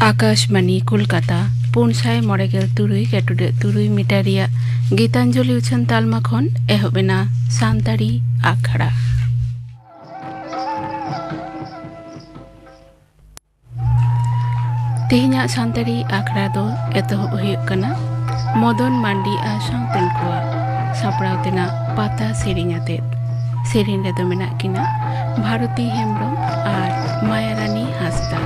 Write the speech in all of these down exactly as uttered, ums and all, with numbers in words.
ᱟᱠᱟᱥᱵᱟᱱᱤ ᱠᱳᱞᱠᱟᱛᱟ, ᱯᱩᱱ ᱥᱟᱭ ᱢᱚᱬᱮ ᱜᱮᱞ ᱛᱩᱨᱩᱭ ᱜᱮᱴᱩᱰᱟᱹᱜ ᱛᱩᱨᱩᱭ ᱢᱤᱴᱟᱨ ᱨᱮᱭᱟᱜ ᱜᱤᱛᱟᱧᱡᱚᱞᱤ ᱩᱪᱷᱟᱹᱱ ᱛᱟᱞᱢᱟ ᱠᱷᱚᱱ ᱮᱦᱚᱵ ᱮᱱᱟ ᱥᱟᱱᱛᱟᱲᱤ ᱟᱠᱷᱲᱟ᱾ ᱛᱮᱦᱮᱧᱟᱜ ᱥᱟᱱᱛᱟᱲᱤ ᱟᱠᱷᱲᱟ ᱫᱚ ᱮᱛᱚᱦᱚᱵ ᱦᱩᱭᱩᱜ ᱠᱟᱱᱟ ᱢᱚᱫᱚᱱ ᱢᱟᱱᱰᱤ ᱟᱨ ᱥᱟᱶᱛᱮᱱ ᱠᱚᱣᱟᱜ ᱥᱟᱯᱲᱟᱣ ᱛᱮᱱᱟᱜ ᱯᱟᱛᱟ ᱥᱮᱨᱮᱧ ᱟᱛᱮᱫ᱾ ᱥᱮᱨᱮᱧ ᱨᱮᱫᱚ ᱢᱮᱱᱟᱜ ᱠᱤᱱᱟ ᱵᱷᱟᱨᱚᱛᱤ ᱦᱮᱢᱵᱨᱚᱢ ᱟᱨ ᱢᱟᱭᱟᱨᱟᱱᱤ ᱦᱟᱸᱥᱫᱟ᱾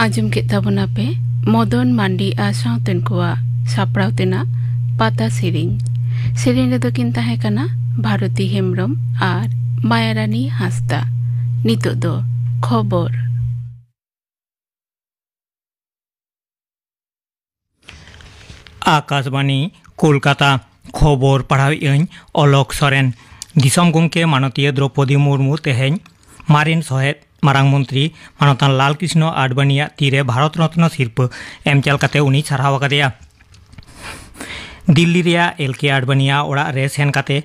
ᱟᱸᱡᱚᱢ ᱠᱮᱫ ᱛᱟᱵᱚᱱᱟ ᱯᱮ ᱢᱚᱫᱚᱱ ᱢᱟᱱᱰᱤ ᱟᱨ ᱥᱟᱶᱛᱮᱱ ᱠᱚᱣᱟᱜ ᱥᱟᱯᱲᱟᱣ ᱛᱮᱱᱟᱜ ᱯᱟᱛᱟ ᱥᱮᱨᱮᱧ᱾ ᱥᱮᱨᱮᱧ ᱨᱮᱫᱚ ᱠᱤᱱ ᱛᱟᱦᱮᱸ ᱠᱟᱱᱟ ᱵᱷᱟᱨᱚᱛᱤ ᱦᱮᱢᱵᱽᱨᱚᱢ ᱟᱨ ᱢᱟᱭᱟᱨᱟᱱᱤ ᱦᱟᱸᱥᱫᱟ᱾ ᱱᱤᱛᱚᱜ ᱫᱚ ᱠᱷᱚᱵᱚᱨ᱾ ᱟᱠᱟᱥᱵᱟᱱᱤ, ᱠᱳᱞᱠᱟᱛᱟ᱾ ᱠᱷᱚᱵᱚᱨ ᱯᱟᱲᱦᱟᱣᱮᱫ ᱟᱹᱧ ᱚᱞᱚᱠ ᱥᱚᱨᱮᱱ᱾ ᱫᱤᱥᱚᱢ ᱜᱚᱢᱠᱮ ᱢᱟᱱᱚᱛᱤᱭᱟᱹ ᱫᱨᱚᱯᱚᱫᱤ ᱢᱩᱨᱢᱩ ᱛᱮᱦᱮᱧ ᱢᱟᱨᱮᱱ ᱥᱚᱦᱮᱫ ᱢᱟᱨᱟᱝ ᱢᱚᱱᱛᱨᱤ ᱢᱟᱱᱚᱛᱟᱱ ᱞᱟᱞᱠᱨᱤᱥᱱᱚ ᱟᱰᱵᱟᱱᱤᱭᱟᱜ ᱛᱤᱨᱮ ᱵᱷᱟᱨᱚᱛ ᱨᱚᱛᱱᱚ ᱥᱤᱨᱯᱟᱹ ᱮᱢ ᱪᱟᱞ ᱠᱟᱛᱮ ᱩᱱᱤ ᱥᱟᱨᱦᱟᱣ ᱟᱠᱟᱫᱮᱭᱟ᱾ ᱫᱤᱞᱞᱤ ᱨᱮᱭᱟᱜ ᱮᱞ ᱠᱮ ᱟᱰᱵᱟᱱᱤᱭᱟᱜ ᱚᱲᱟᱜ ᱨᱮ ᱥᱮᱱ ᱠᱟᱛᱮ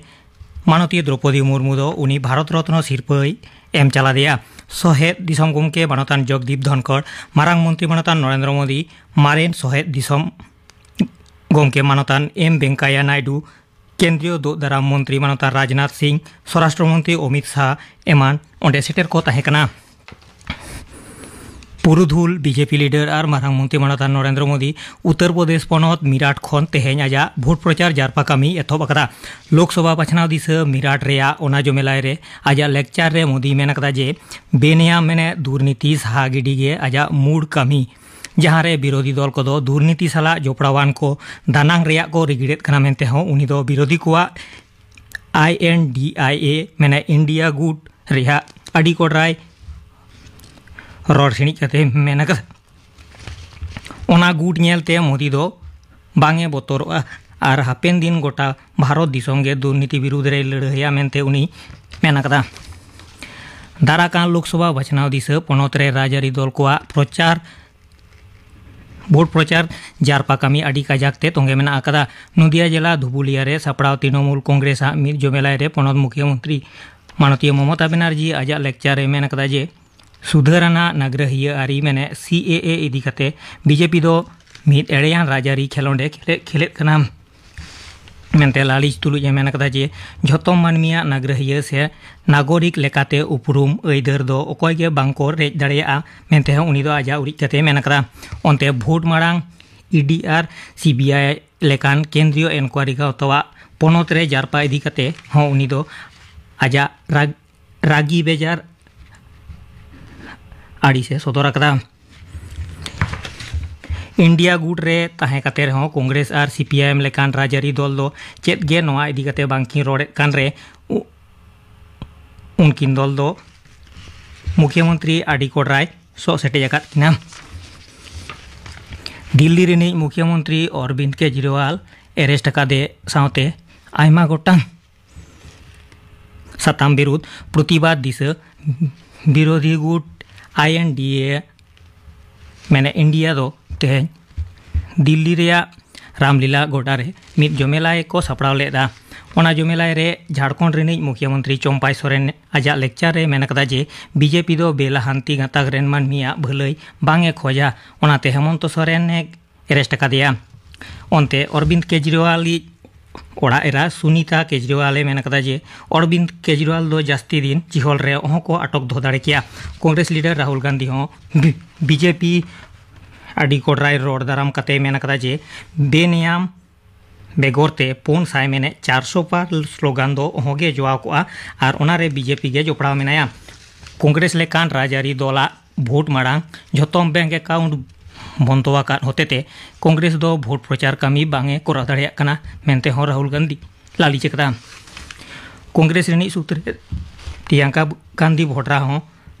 ᱢᱟᱱᱚᱛᱤᱭᱟᱹ ᱫᱨᱚᱯᱚᱫᱤ ᱢᱩᱨᱢᱩ ᱫᱚ ᱩᱱᱤ ᱵᱷᱟᱨᱚᱛ ᱨᱚᱛᱱᱚ ᱥᱤᱨᱯᱟᱹᱭ ᱮᱢ ᱪᱟᱞᱟᱫᱮᱭᱟ᱾ ᱥᱚᱦᱮᱫ ᱫᱤᱥᱚᱢ ᱜᱚᱢᱠᱮ ᱢᱟᱱᱚᱛᱟᱱ ᱡᱚᱜᱽᱫᱤᱯ ᱫᱷᱚᱱᱠᱚᱲ, ᱢᱟᱨᱟᱝ ᱢᱚᱱᱛᱨᱤ ᱢᱟᱱᱚᱛᱟᱱ ᱱᱚᱨᱮᱱᱫᱨᱚ ᱢᱳᱫᱤ, ᱢᱟᱨᱮᱱ ᱥᱚᱦᱮᱫ ᱫᱤᱥᱚᱢ ᱜᱚᱢᱠᱮ ᱢᱟᱱᱚᱛᱟᱱ ᱮᱢ ᱵᱮᱝᱠᱟᱭᱟ ᱱᱟᱭᱰᱩ, ᱠᱮᱱᱫᱨᱤᱭᱚ ᱫᱩᱜ ᱫᱟᱨᱟᱢ ᱢᱚᱱᱛᱨᱤ ᱢᱟᱱᱚᱛᱟᱱ ᱨᱟᱡᱽᱱᱟᱛᱷ ᱥᱤᱝ, ᱥᱚᱨᱟᱥᱴᱨᱚ ᱢᱚᱱᱛᱨᱤ ᱚᱢᱤᱛ ᱥᱟᱦ ᱮᱢᱟᱱ ᱚᱸᱰᱮ ᱥᱮᱴᱮᱨ ᱠᱚ ᱛᱟᱦᱮᱸ ᱠᱟᱱᱟ᱾ ᱯᱩᱨᱩᱫᱷᱩᱞ ᱵᱤ ᱡᱮ ᱯᱤ ᱞᱤᱰᱟᱨ ᱟᱨ ᱢᱟᱨᱟᱝ ᱢᱚᱱᱛᱨᱤ ᱢᱟᱱᱚᱛᱟᱱ ᱱᱚᱨᱮᱱᱫᱨᱚ ᱢᱳᱫᱤ ᱩᱛᱛᱚᱨ ᱯᱨᱚᱫᱮᱥ ᱯᱚᱱᱚᱛ ᱢᱤᱨᱟᱴ ᱠᱷᱚᱱ ᱛᱮᱦᱮᱧ ᱟᱡᱟᱜ ᱵᱷᱳᱴ ᱯᱨᱚᱪᱟᱨ ᱡᱟᱨᱯᱟ ᱠᱟᱹᱢᱤ ᱮᱛᱚᱦᱚᱵ ᱟᱠᱟᱫᱟ᱾ ᱞᱳᱠᱥᱚᱵᱷᱟ ᱵᱟᱪᱷᱱᱟᱣ ᱫᱤᱥᱟᱹ ᱢᱤᱨᱟᱴ ᱨᱮᱭᱟᱜ ᱚᱱᱟ ᱡᱚᱢᱮᱞᱟᱭ ᱨᱮ ᱟᱡᱟᱜ ᱞᱮᱠᱪᱟᱨ ᱨᱮ ᱢᱳᱫᱤᱭ ᱢᱮᱱ ᱟᱠᱟᱫᱟ ᱡᱮ ᱵᱮᱱᱮᱭᱟᱢ ᱢᱮᱱᱮᱫ ᱫᱩᱨᱱᱤᱛᱤ ᱥᱟᱦᱟ ᱜᱤᱰᱤ ᱜᱮ ᱟᱡᱟᱜ ᱢᱩᱲ ᱠᱟᱹᱢᱤ, ᱡᱟᱦᱟᱸ ᱨᱮ ᱵᱤᱨᱳᱫᱷᱤ ᱫᱚᱞ ᱠᱚᱫᱚ ᱫᱩᱨᱱᱤᱛᱤ ᱥᱟᱞᱟᱜ ᱡᱚᱯᱲᱟᱣᱟᱱ ᱠᱚ ᱫᱟᱱᱟᱝ ᱨᱮᱭᱟᱜ ᱠᱚ ᱨᱤᱜᱤᱲᱮᱫ ᱠᱟᱱᱟ ᱢᱮᱱᱛᱮ ᱦᱚᱸ ᱩᱱᱤ ᱫᱚ ᱵᱤᱨᱳᱫᱷᱤ ᱠᱚᱣᱟᱜ ᱟᱭ ᱮᱱ ᱰᱤ ᱟᱭ ᱮ, ᱢᱮᱱᱮ ᱤᱱᱰᱤᱭᱟ ᱜᱩᱴ ᱨᱮᱭᱟᱜ ᱟᱹᱰᱤ ᱠᱚᱰᱨᱟᱭ ᱨᱚᱲ ᱥᱤᱬᱤᱡ ᱠᱟᱛᱮ ᱢᱮᱱ ᱟᱠᱟᱫᱟ᱾ ᱚᱱᱟ ᱜᱩᱴ ᱧᱮᱞᱛᱮ ᱢᱳᱫᱤ ᱫᱚ ᱵᱟᱝ ᱮ ᱵᱚᱛᱚᱨᱚᱜᱼᱟ ᱟᱨ ᱦᱟᱯᱮᱱ ᱫᱤᱱ ᱜᱚᱴᱟ ᱵᱷᱟᱨᱚᱛ ᱫᱤᱥᱚᱢ ᱜᱮ ᱫᱩᱨᱱᱤᱛᱤ ᱵᱤᱨᱩᱫᱷ ᱨᱮᱭ ᱞᱟᱹᱲᱦᱟᱹᱭᱟ ᱢᱮᱱᱛᱮ ᱩᱱᱤ ᱢᱮᱱ ᱟᱠᱟᱫᱟ᱾ ᱫᱟᱨᱟᱠᱟᱱ ᱞᱳᱠᱥᱚᱵᱷᱟ ᱵᱟᱪᱷᱱᱟᱣ ᱫᱤᱥᱟᱹ ᱯᱚᱱᱚᱛ ᱨᱮ ᱨᱟᱡᱽᱟᱹᱨᱤ ᱫᱚᱞ ᱠᱚᱣᱟᱜ ᱯᱨᱚᱪᱟᱨ, ᱵᱷᱳᱴ ᱯᱨᱚᱪᱟᱨ ᱡᱟᱨᱯᱟ ᱠᱟᱹᱢᱤ ᱟᱹᱰᱤ ᱠᱟᱡᱟᱠ ᱛᱮ ᱛᱚᱸᱜᱮ ᱢᱮᱱᱟᱜ ᱟᱠᱟᱫᱟ᱾ ᱱᱚᱫᱤᱭᱟ ᱡᱮᱞᱟ ᱫᱷᱩᱵᱩᱞᱤᱭᱟ ᱨᱮ ᱥᱟᱯᱲᱟᱣ ᱛᱨᱤᱱᱚᱢᱩᱞ ᱠᱚᱝᱜᱨᱮᱥ ᱟᱜ ᱢᱤᱫ ᱡᱚᱢᱮᱞᱟᱭ ᱨᱮ ᱯᱚᱱᱚᱛ ᱢᱩᱠᱷᱤᱭᱟᱹ ᱢᱚᱱᱛᱨᱤ ᱢᱟᱱᱚᱛᱤᱭᱟᱹ ᱢᱚᱢᱚᱛᱟ ᱵᱮᱱᱟᱨᱡᱤ ᱟᱡᱟᱜ ᱞᱮᱠᱪᱟᱨ ᱨᱮ ᱢᱮᱱ ᱟᱠᱟᱫᱟ ᱡᱮ ᱥᱩᱫᱷᱟᱹᱨ ᱟᱱᱟᱜ ᱱᱟᱜᱽᱨᱟᱦᱤᱭᱟᱹ ᱟᱹᱨᱤ ᱢᱮᱱᱮ ᱥᱤ ᱮ ᱮ ᱤᱫᱤ ᱠᱟᱛᱮ ᱵᱤ ᱡᱮ ᱯᱤ ᱫᱚ ᱢᱤᱫ ᱮᱲᱮᱭᱟᱱ ᱨᱟᱡᱽᱟᱹᱨᱤ ᱠᱷᱮᱞᱳᱸᱰ ᱮ ᱠᱷᱮᱞᱮᱫ, ᱠᱷᱮᱞᱮᱫ ᱠᱟᱱᱟ ᱢᱮᱱᱛᱮ ᱞᱟᱹᱞᱤᱥ ᱛᱩᱞᱩᱡ ᱮ ᱢᱮᱱ ᱟᱠᱟᱫᱟ ᱡᱮ ᱡᱷᱚᱛᱚ ᱢᱟᱹᱱᱢᱤᱭᱟᱜ ᱱᱟᱜᱽᱨᱟᱦᱤᱭᱟᱹ ᱥᱮ ᱱᱟᱜᱚᱨᱤᱠ ᱞᱮᱠᱟᱛᱮ ᱩᱯᱨᱩᱢ ᱟᱹᱭᱫᱟᱹᱨ ᱫᱚ ᱚᱠᱚᱭ ᱜᱮ ᱵᱟᱝ ᱠᱚ ᱨᱮᱡ ᱫᱟᱲᱮᱭᱟᱜᱼᱟ ᱢᱮᱱᱛᱮ ᱦᱚᱸ ᱩᱱᱤ ᱫᱚ ᱟᱡᱟᱜ ᱩᱨᱤᱡ ᱠᱟᱛᱮ ᱢᱮᱱ ᱟᱠᱟᱫᱟ᱾ ᱚᱱᱛᱮ ᱵᱷᱳᱴ ᱢᱟᱲᱟᱝ E D R C B I ᱞᱮᱠᱟᱱ ᱠᱮᱱᱫᱨᱤᱭᱚ ᱮᱱᱠᱣᱟᱨᱤ ᱜᱟᱶᱛᱟᱣᱟᱜ ᱯᱚᱱᱚᱛ ᱨᱮ ᱡᱟᱨᱯᱟ ᱤᱫᱤ ᱠᱟᱛᱮ ᱦᱚᱸ ᱩᱱᱤ ᱫᱚ ᱟᱡᱟᱜ ᱨᱟᱜᱽ-, ᱨᱟᱹᱜᱤ ᱵᱮᱡᱟᱨ ᱟᱹᱲᱤᱥ ᱮ ᱥᱚᱫᱚᱨ ᱟᱠᱟᱫᱟ᱾ ᱤᱱᱰᱤᱭᱟ ᱜᱩᱴ ᱨᱮ ᱛᱟᱦᱮᱸ ᱠᱟᱛᱮ ᱨᱮᱦᱚᱸ ᱠᱚᱝᱜᱨᱮᱥ ᱟᱨ ᱥᱤ ᱯᱤ ᱟᱭ ᱮᱢ ᱞᱮᱠᱟᱱ ᱨᱟᱡᱽᱟᱹᱨᱤ ᱫᱚᱞ ᱫᱚ ᱪᱮᱫ ᱜᱮ ᱱᱚᱣᱟ ᱤᱫᱤ ᱠᱟᱛᱮ ᱵᱟᱝᱠᱤᱱ ᱨᱚᱲᱮᱫ ᱠᱟᱱ ᱨᱮ ᱩ-, ᱩᱱᱠᱤᱱ ᱫᱚᱞ ᱫᱚ ᱢᱩᱠᱷᱭᱟᱹ ᱢᱚᱱᱛᱨᱤ ᱟᱹᱰᱤ ᱠᱚᱰᱨᱟᱭ ᱥᱚᱜ ᱥᱮᱴᱮᱡ ᱟᱠᱟᱫ ᱠᱤᱱᱟ᱾ ᱫᱤᱞᱞᱤ ᱨᱤᱱᱤᱡ ᱢᱩᱠᱷᱭᱟᱹ ᱢᱚᱱᱛᱨᱤ ᱚᱨᱵᱤᱱᱫ ᱠᱮᱡᱨᱤᱣᱟᱞ ᱮᱨᱮᱥᱴ ᱟᱠᱟᱫᱮ ᱥᱟᱶᱛᱮ ᱟᱭᱢᱟ ᱜᱚᱴᱟᱝ ᱥᱟᱛᱟᱢ ᱵᱤᱨᱩᱫᱷ ᱯᱨᱚᱛᱤᱵᱟᱫ ᱫᱤᱥᱟᱹ ᱵᱤᱨᱳᱫᱷᱤ ᱜᱩᱴ ᱟᱭ ᱮᱱ ᱰᱤ ᱮ ᱢᱮᱱᱮ ᱤᱱᱰᱤᱭᱟ ᱫᱚ ᱛᱮᱦᱮᱧ ᱫᱤᱞᱞᱤ ᱨᱮᱭᱟᱜ ᱨᱟᱢᱞᱤᱞᱟ ᱜᱚᱰᱟ ᱨᱮ ᱢᱤᱫ ᱡᱚᱢᱮᱞᱟᱭ ᱠᱚ ᱥᱟᱯᱲᱟᱣ ᱞᱮᱫᱟ᱾ ᱚᱱᱟ ᱡᱚᱢᱮᱞᱟᱭ ᱨᱮ ᱡᱷᱟᱲᱠᱷᱚᱸᱰ ᱨᱤᱱᱤᱡ ᱢᱩᱠᱷᱭᱟᱹ ᱢᱚᱱᱛᱨᱤ ᱪᱚᱢᱯᱟᱭ ᱥᱚᱨᱮᱱ ᱟᱡᱟᱜ ᱞᱮᱠᱪᱟᱨ ᱨᱮ ᱢᱮᱱ ᱟᱠᱟᱫᱟ ᱡᱮ ᱵᱤ ᱡᱮ ᱯᱤ ᱫᱚ ᱵᱮᱞᱟᱦᱟᱱᱛᱤ ᱜᱟᱛᱟᱠ ᱨᱮᱱ ᱢᱟᱹᱱᱢᱤᱭᱟᱜ ᱵᱷᱟᱹᱞᱟᱹᱭ ᱵᱟᱝ ᱮ ᱠᱷᱚᱡᱟ, ᱚᱱᱟᱛᱮ ᱦᱮᱢᱚᱱᱛᱚ ᱥᱚᱨᱮᱱ ᱮ ᱮᱨᱮᱥᱴ ᱟᱠᱟᱫᱮᱭᱟ᱾ ᱚᱱᱛᱮ ᱚᱨᱵᱤᱱᱫ ᱠᱮᱡᱨᱤᱣᱟᱞ ᱤᱡ ᱚᱲᱟᱜ ᱮᱨᱟ ᱥᱩᱱᱤᱛᱟ ᱠᱮᱡᱨᱤᱣᱟᱞ ᱮ ᱢᱮᱱ ᱟᱠᱟᱫᱟ ᱡᱮ ᱚᱨᱵᱤᱱᱫ ᱠᱮᱡᱨᱤᱣᱟᱞ ᱫᱚ ᱡᱟᱹᱥᱛᱤ ᱫᱤᱱ ᱡᱤᱦᱚᱞ ᱨᱮ ᱚᱦᱚᱸ ᱠᱚ ᱟᱴᱚᱠ ᱫᱚᱦᱚ ᱫᱟᱲᱮ ᱠᱮᱭᱟ᱾ ᱠᱚᱝᱜᱨᱮᱥ ᱞᱤᱰᱟᱨ ᱨᱟᱦᱩᱞ ᱜᱟᱱᱫᱷᱤ ᱦᱚᱸ ᱵᱤ-, ᱵᱤ ᱡᱮ ᱯᱤ ᱟᱹᱰᱤ ᱠᱚᱰᱨᱟᱭ ᱨᱚᱲ ᱫᱟᱨᱟᱢ ᱠᱟᱛᱮ ᱢᱮᱱ ᱟᱠᱟᱫᱟ ᱡᱮ ᱵᱮᱱᱮᱭᱟᱢ ᱵᱮᱜᱚᱨ ᱛᱮ ᱯᱩᱱ ᱥᱟᱭ ᱢᱮᱱᱮᱫ ᱪᱟᱨᱥᱚ ᱯᱟᱨ ᱥᱞᱳᱜᱟᱱ ᱫᱚ ᱚᱦᱚᱸ ᱜᱮ ᱡᱚᱣᱟᱣ ᱠᱚᱜᱼᱟ ᱟᱨ ᱚᱱᱟ ᱨᱮ ᱵᱤ ᱡᱮ ᱯᱤ ᱜᱮ ᱡᱚᱯᱲᱟᱣ ᱢᱮᱱᱟᱭᱟ᱾ ᱠᱚᱝᱜᱨᱮᱥ ᱞᱮᱠᱟᱱ ᱨᱟᱡᱽᱟᱹᱨᱤ ᱫᱚᱞᱟᱜ ᱵᱷᱳᱴ ᱢᱟᱲᱟᱝ ᱡᱷᱚᱛᱚᱢ ᱵᱮᱝᱠ ᱮᱠᱟᱣᱩᱱᱴ ᱵᱚᱱᱫᱚ ᱟᱠᱟᱫ ᱦᱚᱛᱮᱛᱮ ᱠᱚᱝᱜᱨᱮᱥ ᱫᱚ ᱵᱷᱳᱴ ᱯᱨᱚᱪᱟᱨ ᱠᱟᱹᱢᱤ ᱵᱟᱝ ᱮ ᱠᱚᱨᱟᱣ ᱫᱟᱲᱮᱭᱟᱜ ᱠᱟᱱᱟ ᱢᱮᱱᱛᱮ ᱦᱚᱸ ᱨᱟᱦᱩᱞ ᱜᱟᱱᱫᱷᱤ ᱞᱟᱹᱞᱤᱥ ᱟᱠᱟᱫᱟ᱾ ᱠᱚᱝᱜᱨᱮᱥ ᱨᱤᱱᱤᱡ ᱥᱩᱛᱨᱮᱫ ᱯᱨᱤᱭᱟᱝᱠᱟ ᱜᱟᱱᱫᱷᱤ ᱵᱷᱚᱰᱨᱟ ᱦᱚᱸ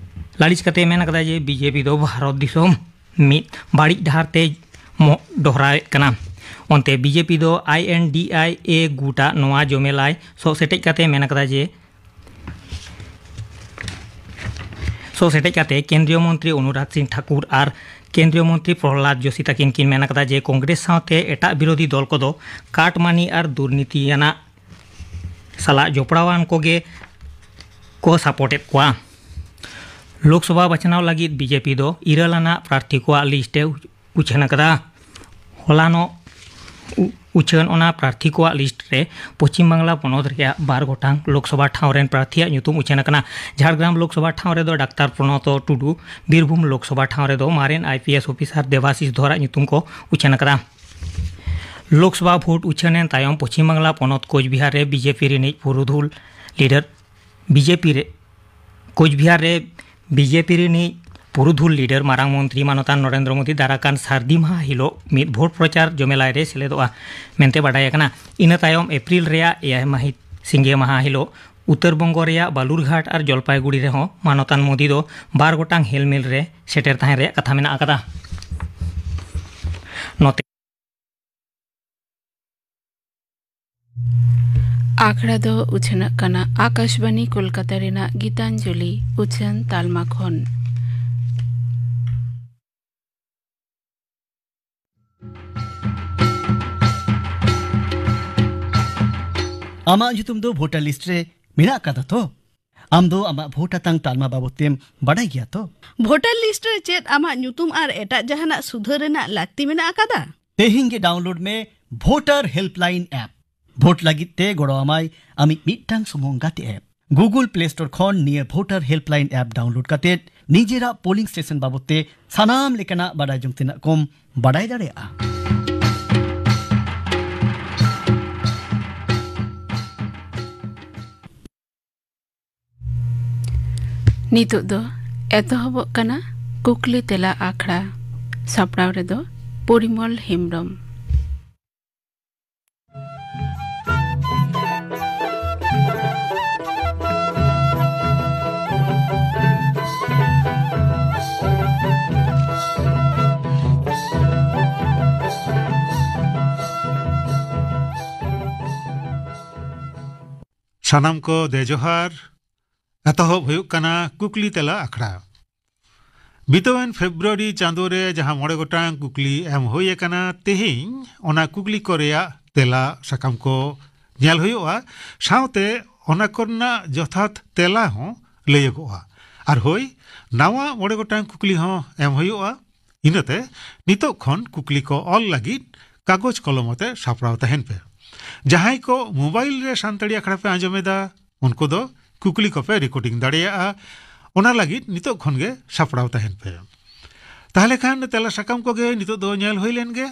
ᱞᱟᱹᱞᱤᱥ ᱠᱟᱛᱮ ᱢᱮᱱ ᱟᱠᱟᱫᱟ ᱡᱮ ᱵᱤ ᱡᱮ ᱯᱤ ᱫᱚ ᱵᱷᱟᱨᱚᱛ ᱫᱤᱥᱚᱢ ᱢᱤᱫ ᱵᱟᱹᱲᱤᱡ ᱰᱟᱦᱟᱨ ᱛᱮ ᱢᱚ-, ᱰᱚᱦᱨᱟᱣᱮᱫ ᱠᱟᱱᱟ᱾ ᱚᱱᱛᱮ ᱵᱤ ᱡᱮ ᱯᱤ ᱫᱚ ᱟᱭ ᱮᱱ ᱰᱤ ᱟᱭ ᱮ ᱜᱩᱴᱟᱜ ᱱᱚᱣᱟ ᱡᱚᱢᱮᱞᱟᱭ ᱥᱚᱜ ᱥᱮᱴᱮᱡ ᱠᱟᱛᱮ ᱢᱮᱱ ᱟᱠᱟᱫᱟ ᱡᱮ ᱥᱚᱜ ᱥᱮᱴᱮᱡ ᱠᱟᱛᱮ ᱠᱮᱱᱫᱨᱤᱭᱚ ᱢᱚᱱᱛᱨᱤ ᱚᱱᱩᱨᱟᱜᱽ ᱥᱤᱝ ᱴᱷᱟᱠᱩᱨ ᱟᱨ ᱠᱮᱱᱫᱨᱤᱭᱚ ᱢᱚᱱᱛᱨᱤ ᱯᱨᱚᱦᱞᱟᱫ ᱡᱳᱥᱤ ᱛᱟᱹᱠᱤᱱ ᱠᱤᱱ ᱢᱮᱱ ᱟᱠᱟᱫᱟ ᱡᱮ ᱠᱚᱝᱜᱨᱮᱥ ᱥᱟᱶᱛᱮ ᱮᱴᱟᱜ ᱵᱤᱨᱳᱫᱷᱤ ᱫᱚᱞ ᱠᱚᱫᱚ ᱠᱟᱴ ᱢᱟᱱᱤ ᱟᱨ ᱫᱩᱨᱱᱤᱛᱤ ᱟᱱᱟᱜ ᱥᱟᱞᱟᱜ ᱡᱚᱯᱲᱟᱣᱟᱱ ᱠᱚᱜᱮ ᱠᱚ ᱥᱟᱯᱳᱨᱴ ᱮᱫ ᱠᱚᱣᱟ᱾ ᱞᱳᱠᱥᱚᱵᱷᱟ ᱵᱟᱪᱷᱱᱟᱣ ᱞᱟᱹᱜᱤᱫ ᱵᱤ ᱡᱮ ᱯᱤ ᱫᱚ ᱤᱨᱟᱹᱞ ᱟᱱᱟᱜ ᱯᱨᱟᱨᱛᱷᱤ ᱠᱚᱣᱟᱜ ᱞᱤᱥᱴ ᱮ ᱩᱪᱷᱟᱹᱱ ᱟᱠᱟᱫᱟ᱾ ᱦᱚᱞᱟᱱᱚᱜ ᱩ-, ᱩᱪᱷᱟᱹᱱ ᱚᱱᱟ ᱯᱨᱟᱨᱛᱷᱤ ᱠᱚᱣᱟᱜ ᱞᱤᱥᱴ ᱨᱮ ᱯᱚᱪᱷᱤᱢ ᱵᱟᱝᱞᱟ ᱯᱚᱱᱚᱛ ᱨᱮᱭᱟᱜ ᱵᱟᱨ ᱜᱚᱴᱟᱝ ᱞᱳᱠᱥᱚᱵᱷᱟ ᱴᱷᱟᱶ ᱨᱮᱱ ᱯᱨᱟᱨᱛᱷᱤᱭᱟᱜ ᱧᱩᱛᱩᱢ ᱩᱪᱷᱟᱹᱱ ᱟᱠᱟᱱᱟ᱾ ᱡᱷᱟᱲᱜᱨᱟᱢ ᱞᱳᱠᱥᱚᱵᱷᱟ ᱴᱷᱟᱶ ᱨᱮᱫᱚ ᱰᱟᱠᱛᱟᱨ ᱯᱨᱚᱱᱚᱛᱚ ᱴᱩᱰᱩ, ᱵᱤᱨᱵᱷᱩᱢ ᱞᱳᱠᱥᱚᱵᱷᱟ ᱴᱷᱟᱶ ᱨᱮᱫᱚ ᱢᱟᱨᱮᱱ I P S officer Debasish ᱫᱷᱚᱨᱟᱜ ᱧᱩᱛᱩᱢ ᱠᱚ ᱩᱪᱷᱟᱹᱱ ᱟᱠᱟᱫᱟ᱾ ᱞᱳᱠᱥᱚᱵᱷᱟ ᱵᱷᱳᱴ ᱩᱪᱷᱟᱹᱱ ᱮᱱ ᱛᱟᱭᱚᱢ ᱯᱚᱪᱷᱤᱢ ᱵᱟᱝᱞᱟ ᱯᱚᱱᱚᱛ ᱠᱳᱪᱵᱤᱦᱟᱨ ᱨᱮ ᱵᱤ ᱡᱮ ᱯᱤ ᱨᱤᱱᱤᱡ ᱯᱩᱨᱩᱫᱷᱩᱞ ᱞᱤᱰᱟᱨ ᱵᱤ ᱡᱮ ᱯᱤ ᱨᱮ, ᱠᱳᱪᱵᱤᱦᱟᱨ ᱨᱮ ᱵᱤ ᱡᱮ ᱯᱤ ᱨᱤᱱᱤᱡ ᱯᱩᱨᱩᱫᱷᱩᱞ ᱞᱤᱰᱟᱨ ᱢᱟᱨᱟᱝ ᱢᱚᱱᱛᱨᱤ ᱢᱟᱱᱚᱛᱟᱱ ᱱᱚᱨᱮᱱᱫᱨᱚ ᱢᱳᱫᱤ ᱫᱟᱨᱟᱠᱟᱱ ᱥᱟᱹᱨᱫᱤ ᱢᱟᱦᱟ ᱦᱤᱞᱳᱜ ᱢᱤᱫ ᱵᱷᱳᱴ ᱯᱨᱚᱪᱟᱨ ᱡᱚᱢᱮᱞᱟᱭ ᱨᱮ ᱥᱮᱞᱮᱫᱚᱜᱼᱟ ᱢᱮᱱᱛᱮ ᱵᱟᱰᱟᱭ ᱟᱠᱟᱱᱟ᱾ ᱤᱱᱟᱹ ᱛᱟᱭᱚᱢ ᱮᱯᱨᱤᱞ ᱨᱮᱭᱟᱜ ᱮᱭᱟᱭ ᱢᱟᱹᱦᱤᱛ ᱥᱤᱸᱜᱮ ᱢᱟᱦᱟ ᱦᱤᱞᱳᱜ ᱩᱛᱛᱚᱨ ᱵᱚᱝᱜᱚ ᱨᱮᱭᱟᱜ ᱵᱟᱞᱩᱨᱜᱷᱟᱴ ᱟᱨ ᱡᱚᱞᱯᱟᱭᱜᱩᱲᱤ ᱨᱮᱦᱚᱸ ᱢᱟᱱᱚᱛᱟᱱ ᱢᱳᱫᱤ ᱫᱚ ᱵᱟᱨ ᱜᱚᱴᱟᱝ ᱦᱮᱞᱢᱮᱞ ᱨᱮ ᱥᱮᱴᱮᱨ ᱛᱟᱦᱮᱱ ᱨᱮᱭᱟᱜ ᱠᱟᱛᱷᱟ ᱢᱮᱱᱟᱜ ᱟᱠᱟᱫᱟ᱾ ᱱᱚᱛᱮ ᱟᱠᱷᱲᱟ ᱫᱚ ᱩᱪᱷᱟᱹᱱᱚᱜ ᱠᱟᱱᱟ ᱟᱠᱟᱥᱵᱟᱱᱤ ᱠᱳᱞᱠᱟᱛᱟ ᱨᱮᱱᱟᱜ ᱜᱤᱛᱟᱧᱡᱚᱞᱤ ᱩᱪᱷᱟᱹᱱ ᱛᱟᱞᱢᱟ ᱠᱷᱚᱱ᱾ ᱟᱢᱟᱜ ᱧᱩᱛᱩᱢ ᱫᱚ ᱵᱷᱳᱴᱟᱨ ᱞᱤᱥᱴ ᱨᱮ ᱢᱮᱱᱟᱜ ᱟᱠᱟᱫᱟ ᱛᱚ? ᱟᱢ ᱫᱚ ᱟᱢᱟᱜ ᱵᱷᱳᱴ ᱟᱛᱟᱝ ᱛᱟᱞᱢᱟ ᱵᱟᱵᱚᱫ ᱛᱮᱢ ᱵᱟᱰᱟᱭ ᱜᱮᱭᱟ ᱛᱚ? ᱵᱷᱳᱴᱟᱨ ᱞᱤᱥᱴ ᱨᱮ ᱪᱮᱫ ᱟᱢᱟᱜ ᱧᱩᱛᱩᱢ ᱟᱨ ᱮᱴᱟᱜ ᱡᱟᱦᱟᱱᱟᱜ ᱥᱩᱫᱷᱟᱹᱨ ᱨᱮᱱᱟᱜ ᱞᱟᱹᱠᱛᱤ ᱢᱮᱱᱟᱜ ᱟᱠᱟᱫᱟ? ᱛᱮᱦᱮᱧ ᱜᱮ ᱰᱟᱣᱩᱱᱞᱳᱰ ᱢᱮ ᱵᱷᱳᱴᱟᱨ ᱦᱮᱞᱯᱞᱟᱭᱤᱱ ᱟᱯ᱾ ᱵᱷᱳᱴ ᱞᱟᱹᱜᱤᱫ ᱛᱮ ᱜᱚᱲᱚ ᱟᱢᱟᱭ ᱟᱢᱤᱡ ᱢᱤᱫᱴᱟᱝ ᱥᱩᱢᱩᱝ ᱜᱟᱛᱮ ᱟᱯ᱾ ᱜᱩᱜᱩᱞ ᱯᱞᱮ ᱥᱴᱳᱨ ᱠᱷᱚᱱ ᱱᱤᱭᱟᱹ ᱵᱷᱳᱴᱟᱨ ᱦᱮᱞᱯᱞᱟᱭᱤᱱ ᱟᱯ ᱰᱟᱣᱩᱱᱞᱳᱰ ᱠᱟᱛᱮ ᱱᱤᱡᱮᱨᱟᱜ ᱯᱳᱞᱤᱝ ᱥᱴᱮᱥᱚᱱ ᱵᱟᱵᱚᱫ ᱛᱮ ᱥᱟᱱᱟᱢ ᱞᱮᱠᱟᱱᱟᱜ ᱵᱟᱰᱟᱭ ᱡᱚᱝ ᱛᱮᱱᱟᱜ ᱠᱚᱢ ᱵᱟᱰᱟᱭ ᱫᱟᱲᱮᱭᱟᱜᱼᱟ᱾ ᱱᱤᱛᱚᱜ ᱫᱚ ᱮᱛᱚᱦᱚᱵᱚᱜ ᱠᱟᱱᱟ ᱠᱩᱠᱞᱤ ᱛᱮᱞᱟ ᱟᱠᱷᱲᱟ᱾ ᱥᱟᱯᱲᱟᱣ ᱨᱮᱫᱚ ᱯᱚᱨᱤᱢᱚᱞ ᱦᱮᱢᱵᱽᱨᱚᱢ᱾ ᱥᱟᱱᱟᱢ ᱠᱚ ᱫᱮ ᱡᱚᱦᱟᱨ᱾ ᱮᱛᱚᱦᱚᱵ ᱦᱩᱭᱩᱜ ᱠᱟᱱᱟ ᱠᱩᱠᱞᱤ ᱛᱮᱞᱟ ᱟᱠᱷᱲᱟ᱾ ᱵᱤᱛᱟᱹᱣᱮᱱ ᱯᱷᱮᱵᱨᱩᱣᱟᱨᱤ ᱪᱟᱸᱫᱳ ᱨᱮ ᱡᱟᱦᱟᱸ ᱢᱚᱬᱮ ᱜᱚᱴᱟᱝ ᱠᱩᱠᱞᱤ ᱮᱢ ᱦᱩᱭ ᱟᱠᱟᱱᱟ, ᱛᱮᱦᱮᱧ ᱚᱱᱟ ᱠᱩᱠᱞᱤ ᱠᱚ ᱨᱮᱭᱟᱜ ᱛᱮᱞᱟ ᱥᱟᱠᱟᱢ ᱠᱚ ᱧᱮᱞ ᱦᱩᱭᱩᱜᱼᱟ, ᱥᱟᱶᱛᱮ ᱚᱱᱟ ᱠᱚᱨᱮᱱᱟᱜ ᱡᱚᱛᱷᱟᱛ ᱛᱮᱞᱟ ᱦᱚᱸ ᱞᱟᱹᱭᱚᱜᱚᱜᱼᱟ᱾ ᱟᱨ ᱦᱳᱭ, ᱱᱟᱣᱟ ᱢᱚᱬᱮ ᱜᱚᱴᱟᱝ ᱠᱩᱠᱞᱤ ᱦᱚᱸ ᱮᱢ ᱦᱩᱭᱩᱜᱼᱟ᱾ ᱤᱱᱟᱹᱛᱮ ᱱᱤᱛᱚᱜ ᱠᱷᱚᱱ ᱠᱩᱠᱞᱤ ᱠᱚ ᱚᱞ ᱞᱟᱹᱜᱤᱫ ᱠᱟᱜᱚᱡᱽ ᱠᱚᱞᱚᱢ ᱟᱛᱮ ᱥᱟᱯᱲᱟᱣ ᱛᱟᱦᱮᱱ ᱯᱮ᱾ ᱡᱟᱦᱟᱸᱭ ᱠᱚ ᱢᱳᱵᱟᱭᱤᱞ ᱨᱮ ᱥᱟᱱᱛᱟᱲᱤ ᱟᱠᱷᱲᱟ ᱯᱮ ᱟᱸᱡᱚᱢ ᱮᱫᱟ, ᱩᱱᱠᱩ ᱫᱚ ᱠᱩᱠᱞᱤ ᱠᱚᱯᱮ ᱨᱮᱠᱳᱨᱰᱤᱝ ᱫᱟᱲᱮᱭᱟᱜᱼᱟ᱾ ᱚᱱᱟ ᱞᱟᱹᱜᱤᱫ ᱱᱤᱛᱚᱜ ᱠᱷᱚᱱ ᱜᱮ ᱥᱟᱯᱲᱟᱣ ᱛᱟᱦᱮᱱ ᱯᱮ᱾ ᱛᱟᱦᱞᱮ ᱠᱷᱟᱱ ᱛᱮᱞᱟ ᱥᱟᱠᱟᱢ ᱠᱚᱜᱮ ᱱᱤᱛᱚᱜ ᱫᱚ ᱧᱮᱞ ᱦᱩᱭ ᱞᱮᱱ ᱜᱮ᱾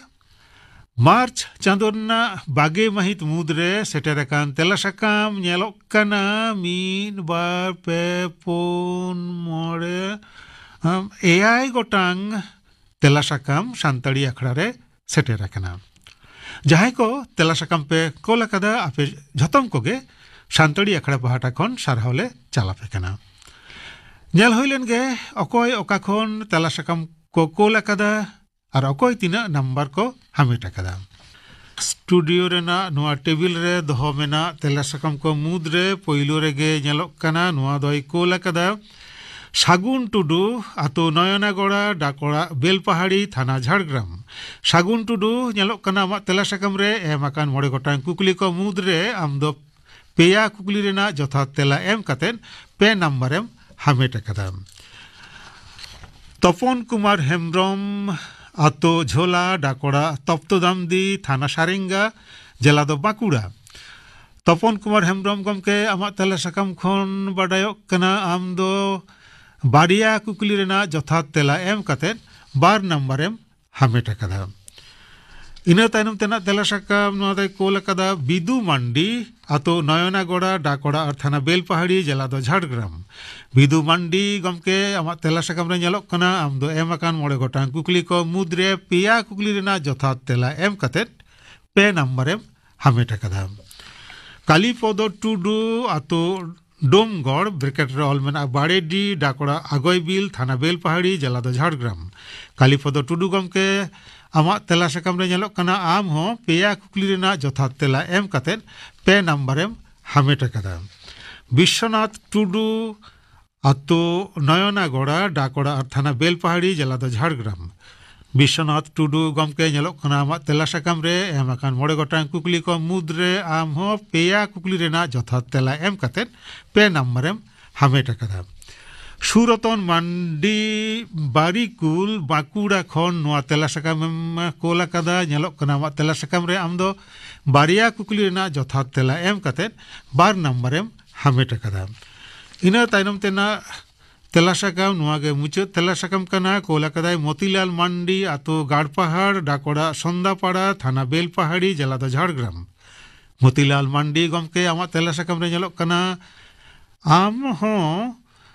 ᱢᱟᱨᱪ ᱪᱟᱸᱫᱳ ᱨᱮᱱᱟᱜ ᱵᱟᱜᱮ ᱢᱟᱹᱦᱤᱛ ᱢᱩᱫᱽᱨᱮ ᱥᱮᱴᱮᱨ ᱟᱠᱟᱱ ᱛᱮᱞᱟ ᱥᱟᱠᱟᱢ ᱧᱮᱞᱚᱜ ᱠᱟᱱᱟ ᱢᱤᱫ, ᱵᱟᱨ, ᱯᱮ, ᱯᱩᱱ, ᱢᱚᱬᱮ, ᱮᱭᱟᱭ ᱜᱚᱴᱟᱝ ᱛᱮᱞᱟ ᱥᱟᱠᱟᱢ ᱥᱟᱱᱛᱟᱲᱤ ᱟᱠᱷᱲᱟ ᱨᱮ ᱥᱮᱴᱮᱨ ᱟᱠᱟᱱᱟ᱾ ᱡᱟᱦᱟᱸᱭ ᱠᱚ ᱛᱮᱞᱟ ᱥᱟᱠᱟᱢ ᱯᱮ ᱠᱳᱞ ᱟᱠᱟᱫᱟ, ᱟᱯᱮ ᱡᱷᱚᱛᱚᱢ ᱠᱚᱜᱮ ᱥᱟᱱᱛᱟᱲᱤ ᱟᱠᱷᱲᱟ ᱯᱟᱦᱴᱟ ᱠᱷᱚᱱ ᱥᱟᱨᱦᱟᱣ ᱞᱮ ᱪᱟᱞ ᱟᱯᱮ ᱠᱟᱱᱟ᱾ ᱧᱮᱞ ᱦᱩᱭ ᱞᱮᱱ ᱜᱮ ᱚᱠᱚᱭ ᱚᱠᱟ ᱠᱷᱚᱱ ᱛᱮᱞᱟ ᱥᱟᱠᱟᱢ ᱠᱚ ᱠᱳᱞ ᱟᱠᱟᱫᱟ ᱟᱨ ᱚᱠᱚᱭ ᱛᱤᱱᱟᱹᱜ ᱱᱟᱢᱵᱟᱨ ᱠᱚ ᱦᱟᱢᱮᱴ ᱟᱠᱟᱫᱟ᱾ ᱥᱴᱩᱰᱤᱭᱳ ᱨᱮᱱᱟᱜ ᱱᱚᱣᱟ ᱴᱮᱵᱤᱞ ᱨᱮ ᱫᱚᱦᱚ ᱢᱮᱱᱟᱜ ᱛᱮᱞᱟ ᱥᱟᱠᱟᱢ ᱠᱚ ᱢᱩᱫᱽᱨᱮ ᱯᱳᱭᱞᱳ ᱨᱮᱜᱮ ᱧᱮᱞᱚᱜ ᱠᱟᱱᱟ, ᱱᱚᱣᱟ ᱫᱚᱭ ᱠᱳᱞ ᱟᱠᱟᱫᱟ ᱥᱟᱹᱜᱩᱱ ᱴᱩᱰᱩ, ᱟᱛᱳ ᱱᱚᱭᱚᱱᱟᱜᱚᱲᱟ, ᱰᱟᱠᱚᱲᱟ ᱵᱮᱞᱯᱟᱦᱟᱲᱤ, ᱛᱷᱟᱱᱟ ᱡᱷᱟᱲᱜᱨᱟᱢ᱾ ᱥᱟᱹᱜᱩᱱ ᱴᱩᱰᱩ, ᱧᱮᱞᱚᱜ ᱠᱟᱱᱟ ᱟᱢᱟᱜ ᱛᱮᱞᱟ ᱥᱟᱠᱟᱢ ᱨᱮ ᱮᱢ ᱟᱠᱟᱱ ᱢᱚᱬᱮ ᱜᱚᱴᱟᱝ ᱠᱩᱠᱞᱤ ᱠᱚ ᱢᱩᱫᱽᱨᱮ ᱟᱢ ᱫᱚ ᱯᱮᱭᱟ ᱠᱩᱠᱞᱤ ᱨᱮᱱᱟᱜ ᱡᱚᱛᱷᱟᱛ ᱛᱮᱞᱟ ᱮᱢ ᱠᱟᱛᱮ ᱯᱮ ᱱᱟᱢᱵᱟᱨᱮᱢ ᱦᱟᱢᱮᱴ ᱟᱠᱟᱫᱟ᱾ ᱛᱚᱯᱚᱱ ᱠᱩᱢᱟᱨ ᱦᱮᱢᱵᱨᱚᱢ, ᱟᱛᱳ ᱡᱷᱳᱞᱟ, ᱰᱟᱠᱚᱲᱟ ᱛᱚᱯᱛᱚᱫᱟᱢᱫᱤ, ᱛᱷᱟᱱᱟ ᱥᱟᱨᱮᱝᱜᱟ, ᱡᱮᱞᱟ ᱫᱚ ᱵᱟᱸᱠᱩᱲᱟ᱾ ᱛᱚᱯᱚᱱ ᱠᱩᱢᱟᱨ ᱦᱮᱢᱵᱨᱚᱢ ᱜᱚᱢᱠᱮ, ᱟᱢᱟᱜ ᱛᱮᱞᱟ ᱥᱟᱠᱟᱢ ᱠᱷᱚᱱ ᱵᱟᱰᱟᱭᱚᱜ ᱠᱟᱱᱟ ᱟᱢ ᱫᱚ ᱵᱟᱨᱭᱟ ᱠᱩᱠᱞᱤ ᱨᱮᱱᱟᱜ ᱡᱚᱛᱷᱟᱛ ᱛᱮᱞᱟ ᱮᱢ ᱠᱟᱛᱮ ᱵᱟᱨ ᱱᱟᱢᱵᱟᱨᱮᱢ ᱦᱟᱢᱮᱴ ᱟᱠᱟᱫᱟ᱾ ᱤᱱᱟᱹ ᱛᱟᱭᱱᱚᱢ ᱛᱮᱱᱟᱜ ᱛᱮᱞᱟ ᱥᱟᱠᱟᱢ ᱱᱚᱣᱟ ᱫᱚᱭ ᱠᱳᱞ ᱟᱠᱟᱫᱟ ᱵᱤᱫᱩ ᱢᱟᱱᱰᱤ, ᱟᱛᱳ ᱱᱚᱭᱚᱱᱟᱜᱚᱲᱟ, ᱰᱟᱠᱚᱲᱟ ᱟᱨ ᱛᱷᱟᱱᱟ ᱵᱮᱞᱯᱟᱦᱟᱲᱤ, ᱡᱮᱞᱟ ᱫᱚ ᱡᱷᱟᱲᱜᱨᱟᱢ᱾ ᱵᱤᱫᱩ ᱢᱟᱱᱰᱤ ᱜᱚᱢᱠᱮ, ᱟᱢᱟᱜ ᱛᱮᱞᱟ ᱥᱟᱠᱟᱢ ᱨᱮ ᱧᱮᱞᱚᱜ ᱠᱟᱱᱟ ᱟᱢ ᱫᱚ ᱮᱢ ᱟᱠᱟᱱ ᱢᱚᱬᱮ ᱜᱚᱴᱟᱝ ᱠᱩᱠᱞᱤ ᱠᱚ ᱢᱩᱫᱽᱨᱮ ᱯᱮᱭᱟ ᱠᱩᱠᱞᱤ ᱨᱮᱱᱟᱜ ᱡᱚᱛᱷᱟᱛ ᱛᱮᱞᱟ ᱮᱢ ᱠᱟᱛᱮ ᱯᱮ ᱱᱟᱢᱵᱟᱨᱮᱢ ᱦᱟᱢᱮᱴ ᱟᱠᱟᱫᱟ᱾ ᱠᱟᱞᱤᱯᱚᱫᱚ ᱴᱩᱰᱩ, ᱟᱛᱳ ᱰᱳᱢᱜᱚᱲ, ᱵᱨᱮᱠᱮᱴ ᱨᱮ ᱚᱞ ᱢᱮᱱᱟᱜᱼᱟ ᱵᱟᱲᱮᱰᱤ, ᱰᱟᱠᱚᱲᱟ ᱟᱜᱚᱭᱵᱤᱞ, ᱛᱷᱟᱱᱟ ᱵᱮᱞᱯᱟᱦᱟᱲᱤ, ᱡᱮᱞᱟ ᱫᱚ ᱡᱷᱟᱲᱜᱨᱟᱢ᱾ ᱠᱟᱞᱤᱯᱚᱫᱚ ᱴᱩᱰᱩ ᱜᱚᱢᱠᱮ, ᱟᱢᱟᱜ ᱛᱮᱞᱟ ᱥᱟᱠᱟᱢ ᱨᱮ ᱧᱮᱞᱚᱜ ᱠᱟᱱᱟ ᱟᱢ ᱦᱚᱸ ᱯᱮᱭᱟ ᱠᱩᱠᱞᱤ ᱨᱮᱱᱟᱜ ᱡᱚᱛᱷᱟᱛ ᱛᱮᱞᱟ ᱮᱢ ᱠᱟᱛᱮ ᱯᱮ ᱱᱟᱢᱵᱟᱨᱮᱢ ᱦᱟᱢᱮᱴ ᱟᱠᱟᱫᱟ᱾ ᱵᱤᱥᱥᱚᱱᱟᱛᱷ ᱴᱩᱰᱩ, ᱟᱛᱳ ᱱᱚᱭᱚᱱᱟᱜᱚᱲᱟ, ᱰᱟᱠᱚᱲᱟ ᱟᱨ ᱛᱷᱟᱱᱟ ᱵᱮᱞᱯᱟᱦᱟᱲᱤ, ᱡᱮᱞᱟ ᱫᱚ ᱡᱷᱟᱲᱜᱨᱟᱢ᱾ ᱵᱤᱥᱥᱚᱱᱟᱛᱷ ᱴᱩᱰᱩ ᱜᱚᱢᱠᱮ, ᱧᱮᱞᱚᱜ ᱠᱟᱱᱟ ᱟᱢᱟᱜ ᱛᱮᱞᱟ ᱥᱟᱠᱟᱢ ᱨᱮ ᱮᱢ ᱟᱠᱟᱱ ᱢᱚᱬᱮ ᱜᱚᱴᱟᱝ ᱠᱩᱠᱞᱤ ᱠᱚ ᱢᱩᱫᱽᱨᱮ ᱟᱢ ᱦᱚᱸ ᱯᱮᱭᱟ ᱠᱩᱠᱞᱤ ᱨᱮᱱᱟᱜ ᱡᱚᱛᱷᱟᱛ ᱛᱮᱞᱟ ᱮᱢ ᱠᱟᱛᱮ ᱯᱮ ᱱᱟᱢᱵᱟᱨᱮᱢ ᱦᱟᱢᱮᱴ ᱟᱠᱟᱫᱟ᱾ ᱥᱩᱨᱚᱛᱚᱱ ᱢᱟᱱᱰᱤ, ᱵᱟᱨᱤᱠᱩᱞ, ᱵᱟᱸᱠᱩᱲᱟ ᱠᱷᱚᱱ ᱱᱚᱣᱟ ᱛᱮᱞᱟ ᱥᱟᱠᱟᱢᱮᱢ ᱠᱳᱞ ᱟᱠᱟᱫᱟ᱾ ᱧᱮᱞᱚᱜ ᱠᱟᱱᱟ ᱟᱢᱟᱜ ᱛᱮᱞᱟ ᱥᱟᱠᱟᱢ ᱨᱮ ᱟᱢ ᱫᱚ ᱵᱟᱨᱭᱟ ᱠᱩᱠᱞᱤ ᱨᱮᱱᱟᱜ ᱡᱚᱛᱷᱟᱛ ᱛᱮᱞᱟ ᱮᱢ ᱠᱟᱛᱮ ᱵᱟᱨ ᱱᱟᱢᱵᱟᱨᱮᱢ ᱦᱟᱢᱮᱴ ᱟᱠᱟᱫᱟ᱾ ᱤᱱᱟᱹ ᱛᱟᱭᱱᱚᱢ ᱛᱮᱱᱟᱜ ᱛᱮᱞᱟ ᱥᱟᱠᱟᱢ, ᱱᱚᱣᱟ ᱜᱮ ᱢᱩᱪᱟᱹᱫ ᱛᱮᱞᱟ ᱥᱟᱠᱟᱢ ᱠᱟᱱᱟ᱾ ᱠᱳᱞ ᱟᱠᱟᱫᱟᱭ ᱢᱚᱛᱤᱞᱟᱞ ᱢᱟᱱᱰᱤ, ᱟᱛᱳ ᱜᱟᱲᱯᱟᱦᱟᱲ, ᱰᱟᱠᱚᱲᱟ ᱥᱚᱱᱫᱟᱯᱟᱲᱟ, ᱛᱷᱟᱱᱟ ᱵᱮᱞᱯᱟᱦᱟᱲᱤ, ᱡᱮᱞᱟ ᱫᱚ ᱡᱷᱟᱲᱜᱨᱟᱢ᱾ ᱢᱚᱛᱤᱞᱟᱞ ᱢᱟᱱᱰᱤ ᱜᱚᱢᱠᱮ, ᱟᱢᱟᱜ ᱛᱮᱞᱟ ᱥᱟᱠᱟᱢ ᱨᱮ ᱧᱮᱞᱚᱜ ᱠᱟᱱᱟ ᱟᱢ ᱦᱚᱸ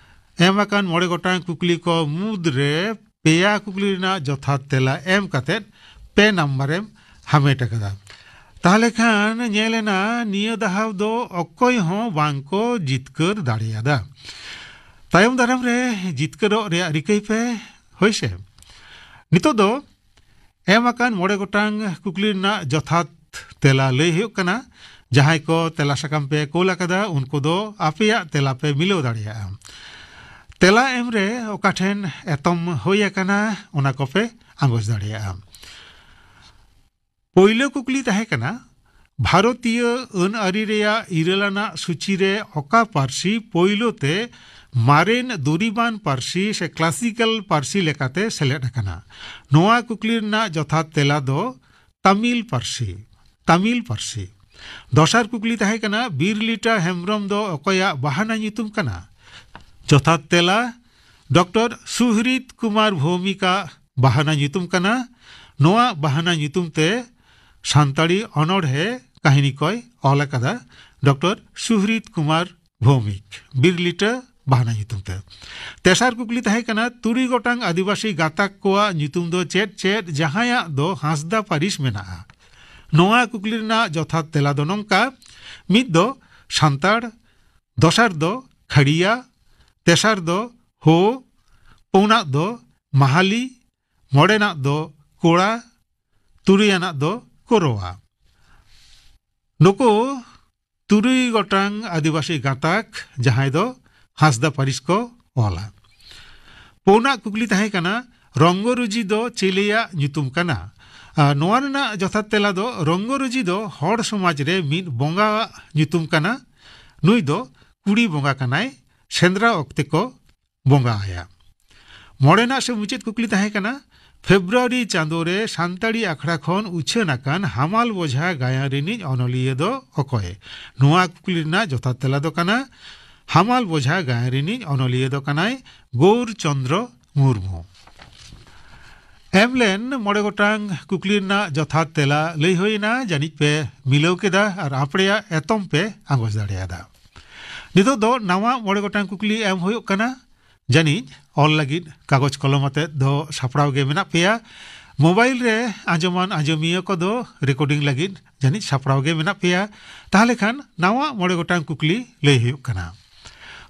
ᱮᱢ ᱟᱠᱟᱱ ᱢᱚᱬᱮ ᱜᱚᱴᱟᱝ ᱠᱩᱠᱞᱤ ᱠᱚ ᱢᱩᱫᱽᱨᱮ ᱯᱮᱭᱟ ᱠᱩᱠᱞᱤ ᱨᱮᱱᱟᱜ ᱡᱚᱛᱷᱟᱛ ᱛᱮᱞᱟ ᱮᱢ ᱠᱟᱛᱮᱫ ᱯᱮ ᱱᱟᱢᱵᱟᱨᱮᱢ ᱦᱟᱢᱮᱴ ᱟᱠᱟᱫᱟ᱾ ᱛᱟᱦᱚᱞᱮ ᱠᱷᱟᱱ ᱧᱮᱞ ᱮᱱᱟ, ᱱᱤᱭᱟᱹ ᱫᱷᱟᱣ ᱫᱚ ᱚᱠᱚᱭ ᱦᱚᱸ ᱵᱟᱝ ᱠᱚ ᱡᱤᱛᱠᱟᱹᱨ ᱫᱟᱲᱮᱭᱟᱫᱟ᱾ ᱛᱟᱭᱚᱢ ᱫᱟᱨᱟᱢ ᱨᱮ ᱡᱤᱛᱠᱟᱹᱨᱚᱜ ᱨᱮᱭᱟᱜ ᱨᱤᱠᱟᱹᱭ ᱯᱮ᱾ ᱦᱳᱭ ᱥᱮ? ᱱᱤᱛᱚᱜ ᱫᱚ ᱮᱢ ᱟᱠᱟᱱ ᱢᱚᱬᱮ ᱜᱚᱴᱟᱝ ᱠᱩᱠᱞᱤ ᱨᱮᱱᱟᱜ ᱡᱚᱛᱷᱟᱛ ᱛᱮᱞᱟ ᱞᱟᱹᱭ ᱦᱩᱭᱩᱜ ᱠᱟᱱᱟ᱾ ᱡᱟᱦᱟᱸᱭ ᱠᱚ ᱛᱮᱞᱟ ᱥᱟᱠᱟᱢ ᱯᱮ ᱠᱳᱞ ᱟᱠᱟᱫᱟ, ᱩᱱᱠᱩ ᱫᱚ ᱟᱯᱮᱭᱟᱜ ᱛᱮᱞᱟ ᱯᱮ ᱢᱤᱞᱟᱹᱣ ᱫᱟᱲᱮᱭᱟᱜᱼᱟ᱾ ᱛᱮᱞᱟ ᱮᱢ ᱨᱮ ᱚᱠᱟ ᱴᱷᱮᱱ ᱮᱛᱚᱢ ᱦᱩᱭ ᱟᱠᱟᱱᱟ, ᱚᱱᱟ ᱠᱚᱯᱮ ᱟᱸᱜᱚᱪ ᱫᱟᱲᱮᱭᱟᱜᱼᱟ᱾ ᱯᱳᱭᱞᱳ ᱠᱩᱠᱞᱤ ᱛᱟᱦᱮᱸ ᱠᱟᱱᱟ, ᱵᱷᱟᱨᱚᱛᱤᱭᱟᱹ ᱟᱹᱱ ᱟᱹᱨᱤ ᱨᱮᱭᱟᱜ ᱤᱨᱟᱹᱞ ᱟᱱᱟᱜ ᱥᱩᱪᱤ ᱨᱮ ᱚᱠᱟ ᱯᱟᱹᱨᱥᱤ ᱯᱳᱭᱞᱳ ᱛᱮ ᱢᱟᱨᱮᱱ ᱫᱩᱨᱤᱵᱟᱱ ᱯᱟᱹᱨᱥᱤ ᱥᱮ ᱠᱞᱟᱥᱤᱠᱟᱞ ᱯᱟᱹᱨᱥᱤ ᱞᱮᱠᱟᱛᱮ ᱥᱮᱞᱮᱫ ᱟᱠᱟᱱᱟ? ᱱᱚᱣᱟ ᱠᱩᱠᱞᱤ ᱨᱮᱱᱟᱜ ᱡᱚᱛᱷᱟᱛ ᱛᱮᱞᱟ ᱫᱚ ᱛᱟᱢᱤᱞ ᱯᱟᱹᱨᱥᱤ᱾ ᱛᱟᱢᱤᱞ ᱯᱟᱹᱨᱥᱤ᱾ ᱫᱚᱥᱟᱨ ᱠᱩᱠᱞᱤ ᱛᱟᱦᱮᱸ ᱠᱟᱱᱟ, ᱵᱤᱨᱞᱤᱴᱟ ᱦᱮᱢᱵᱨᱚᱢ ᱫᱚ ᱚᱠᱚᱭᱟᱜ ᱵᱟᱦᱟᱱᱟ ᱧᱩᱛᱩᱢ ᱠᱟᱱᱟ? ᱡᱚᱛᱷᱟᱛ ᱛᱮᱞᱟ, ᱰᱚᱠᱴᱚᱨ ᱥᱩᱦᱨᱤᱛ ᱠᱩᱢᱟᱨ ᱵᱷᱳᱣᱢᱤᱠᱟᱜ ᱵᱟᱦᱟᱱᱟ ᱧᱩᱛᱩᱢ ᱠᱟᱱᱟ᱾ ᱱᱚᱣᱟ ᱵᱟᱦᱟᱱᱟ ᱧᱩᱛᱩᱢ ᱛᱮ ᱥᱟᱱᱛᱟᱲᱤ ᱚᱱᱚᱬᱦᱮ ᱠᱟᱹᱦᱱᱤ ᱠᱚᱭ ᱚᱞ ᱟᱠᱟᱫᱟ ᱰᱚᱠᱴᱚᱨ ᱥᱩᱦᱨᱤᱛ ᱠᱩᱢᱟᱨ ᱵᱷᱳᱣᱢᱤᱠ, ᱵᱤᱨᱞᱤᱴᱟᱹ ᱵᱟᱦᱟᱱᱟ ᱧᱩᱛᱩᱢ ᱛᱮ᱾ ᱛᱮᱥᱟᱨ ᱠᱩᱠᱞᱤ ᱛᱟᱦᱮᱸ ᱠᱟᱱᱟ, ᱛᱩᱨᱩᱭ ᱜᱚᱴᱟᱝ ᱟᱹᱫᱤᱵᱟᱹᱥᱤ ᱜᱟᱛᱟᱠ ᱠᱚᱣᱟᱜ ᱧᱩᱛᱩᱢ ᱫᱚ ᱪᱮᱫ ᱪᱮᱫ, ᱡᱟᱦᱟᱸᱭᱟᱜ ᱫᱚ ᱦᱟᱸᱥᱫᱟ ᱯᱟᱹᱨᱤᱥ ᱢᱮᱱᱟᱜᱼᱟ? ᱱᱚᱣᱟ ᱠᱩᱠᱞᱤ ᱨᱮᱱᱟᱜ ᱡᱚᱛᱷᱟᱛ ᱛᱮᱞᱟ ᱫᱚ ᱱᱚᱝᱠᱟ: ᱢᱤᱫ ᱫᱚ ᱥᱟᱱᱛᱟᱲ, ᱫᱚᱥᱟᱨ ᱫᱚ ᱠᱷᱟᱲᱤᱭᱟ, ᱛᱮᱥᱟᱨ ᱫᱚ ᱦᱳ, ᱯᱩᱱᱟᱜ ᱫᱚ ᱢᱟᱦᱟᱞᱤ, ᱢᱚᱬᱮᱱᱟᱜ ᱫᱚ ᱠᱚᱲᱟ, ᱛᱩᱨᱩᱭᱟᱱᱟᱜ ᱫᱚ ᱠᱳᱨᱳᱣᱟ᱾ ᱱᱩᱠᱩ ᱛᱩᱨᱩᱭ ᱜᱚᱴᱟᱝ ᱟᱹᱫᱤᱵᱟᱹᱥᱤ ᱜᱟᱸᱛᱟᱠ, ᱡᱟᱦᱟᱸᱭ ᱫᱚ ᱦᱟᱸᱥᱫᱟ ᱯᱟᱹᱨᱤᱥ ᱠᱚ ᱚᱞᱟ᱾ ᱯᱩᱱᱟᱜ ᱠᱩᱠᱞᱤ ᱛᱟᱦᱮᱸ ᱠᱟᱱᱟ, ᱨᱚᱝᱜᱚᱨᱩᱡᱤ ᱫᱚ ᱪᱤᱞᱤᱭᱟᱜ ᱧᱩᱛᱩᱢ ᱠᱟᱱᱟ? ᱟᱨ ᱱᱚᱣᱟ ᱨᱮᱱᱟᱜ ᱡᱚᱛᱷᱟᱛ ᱛᱮᱞᱟ ᱫᱚ, ᱨᱚᱝᱜᱚᱨᱩᱡᱤ ᱫᱚ ᱦᱚᱲ ᱥᱚᱢᱟᱡᱽ ᱨᱮ ᱢᱤᱫ ᱵᱚᱸᱜᱟᱣᱟᱜ ᱧᱩᱛᱩᱢ ᱠᱟᱱᱟ᱾ ᱱᱩᱭ ᱫᱚ ᱠᱩᱲᱤ ᱵᱚᱸᱜᱟ ᱠᱟᱱᱟᱭ, ᱥᱮᱸᱫᱽᱨᱟ ᱚᱠᱛᱮ ᱠᱚ ᱵᱚᱸᱜᱟ ᱟᱭᱟ᱾ ᱢᱚᱬᱮᱱᱟᱜ ᱥᱮ ᱢᱩᱪᱟᱹᱫ ᱠᱩᱠᱞᱤ ᱛᱟᱦᱮᱸ ᱠᱟᱱᱟ, ᱯᱷᱮᱵᱽᱨᱩᱣᱟᱨᱤ ᱪᱟᱸᱫᱳ ᱨᱮ ᱥᱟᱱᱛᱟᱲᱤ ᱟᱠᱷᱲᱟ ᱠᱷᱚᱱ ᱩᱪᱷᱟᱹᱱ ᱟᱠᱟᱱ ᱦᱟᱢᱟᱞ ᱵᱚᱡᱷᱟ ᱜᱟᱭᱟᱱ ᱨᱤᱱᱤᱡ ᱚᱱᱚᱞᱤᱭᱟᱹ ᱫᱚ ᱚᱠᱚᱭ? ᱱᱚᱣᱟ ᱠᱩᱠᱞᱤ ᱨᱮᱱᱟᱜ ᱡᱚᱛᱷᱟᱛ ᱛᱮᱞᱟ ᱫᱚ ᱠᱟᱱᱟ, ᱦᱟᱢᱟᱞ ᱵᱚᱡᱷᱟ ᱜᱟᱭᱟᱱ ᱨᱤᱱᱤᱡ ᱚᱱᱚᱞᱤᱭᱟᱹ ᱫᱚ ᱠᱟᱱᱟᱭ ᱜᱳᱣᱨ ᱪᱚᱸᱫᱽᱨᱚ ᱢᱩᱨᱢᱩ᱾ ᱮᱢ ᱞᱮᱱ ᱢᱚᱬᱮ ᱜᱚᱴᱟᱝ ᱠᱩᱠᱞᱤ ᱨᱮᱱᱟᱜ ᱡᱚᱛᱷᱟᱛ ᱛᱮᱞᱟ ᱞᱟᱹᱭ ᱦᱩᱭᱮᱱᱟ, ᱡᱟᱹᱱᱤᱡ ᱯᱮ ᱢᱤᱞᱟᱹᱣ ᱠᱮᱫᱟ ᱟᱨ ᱟᱯᱲᱮᱭᱟᱜ ᱮᱛᱚᱢ ᱯᱮ ᱟᱸᱜᱚᱪ ᱫᱟᱲᱮᱭᱟᱫᱟ᱾ ᱱᱤᱛᱚᱜ ᱫᱚ ᱱᱟᱣᱟ ᱢᱚᱬᱮ ᱜᱚᱴᱟᱝ ᱠᱩᱠᱞᱤ ᱮᱢ ᱦᱩᱭᱩᱜ ᱠᱟᱱᱟ᱾ ᱡᱟᱹᱱᱤᱡ ᱚᱞ ᱞᱟᱹᱜᱤᱫ ᱠᱟᱜᱚᱡᱽ ᱠᱚᱞᱚᱢ ᱟᱛᱮᱫ ᱫᱚ ᱥᱟᱯᱲᱟᱣ ᱜᱮ ᱢᱮᱱᱟᱜ ᱯᱮᱭᱟ᱾ ᱢᱳᱵᱟᱭᱤᱞ ᱨᱮ ᱟᱸᱡᱚᱢᱟᱱ ᱟᱸᱡᱚᱢᱤᱭᱟᱹ ᱠᱚᱫᱚ ᱨᱮᱠᱚᱨᱰᱤᱝ ᱞᱟᱹᱜᱤᱫ ᱡᱟᱹᱱᱤᱡ ᱥᱟᱯᱲᱟᱣ ᱜᱮ ᱢᱮᱱᱟᱜ ᱯᱮᱭᱟ᱾ ᱛᱟᱦᱞᱮ ᱠᱷᱟᱱ ᱱᱟᱣᱟ ᱢᱚᱬᱮ ᱜᱚᱴᱟᱝ ᱠᱩᱠᱞᱤ ᱞᱟᱹᱭ ᱦᱩᱭᱩᱜ ᱠᱟᱱᱟ᱾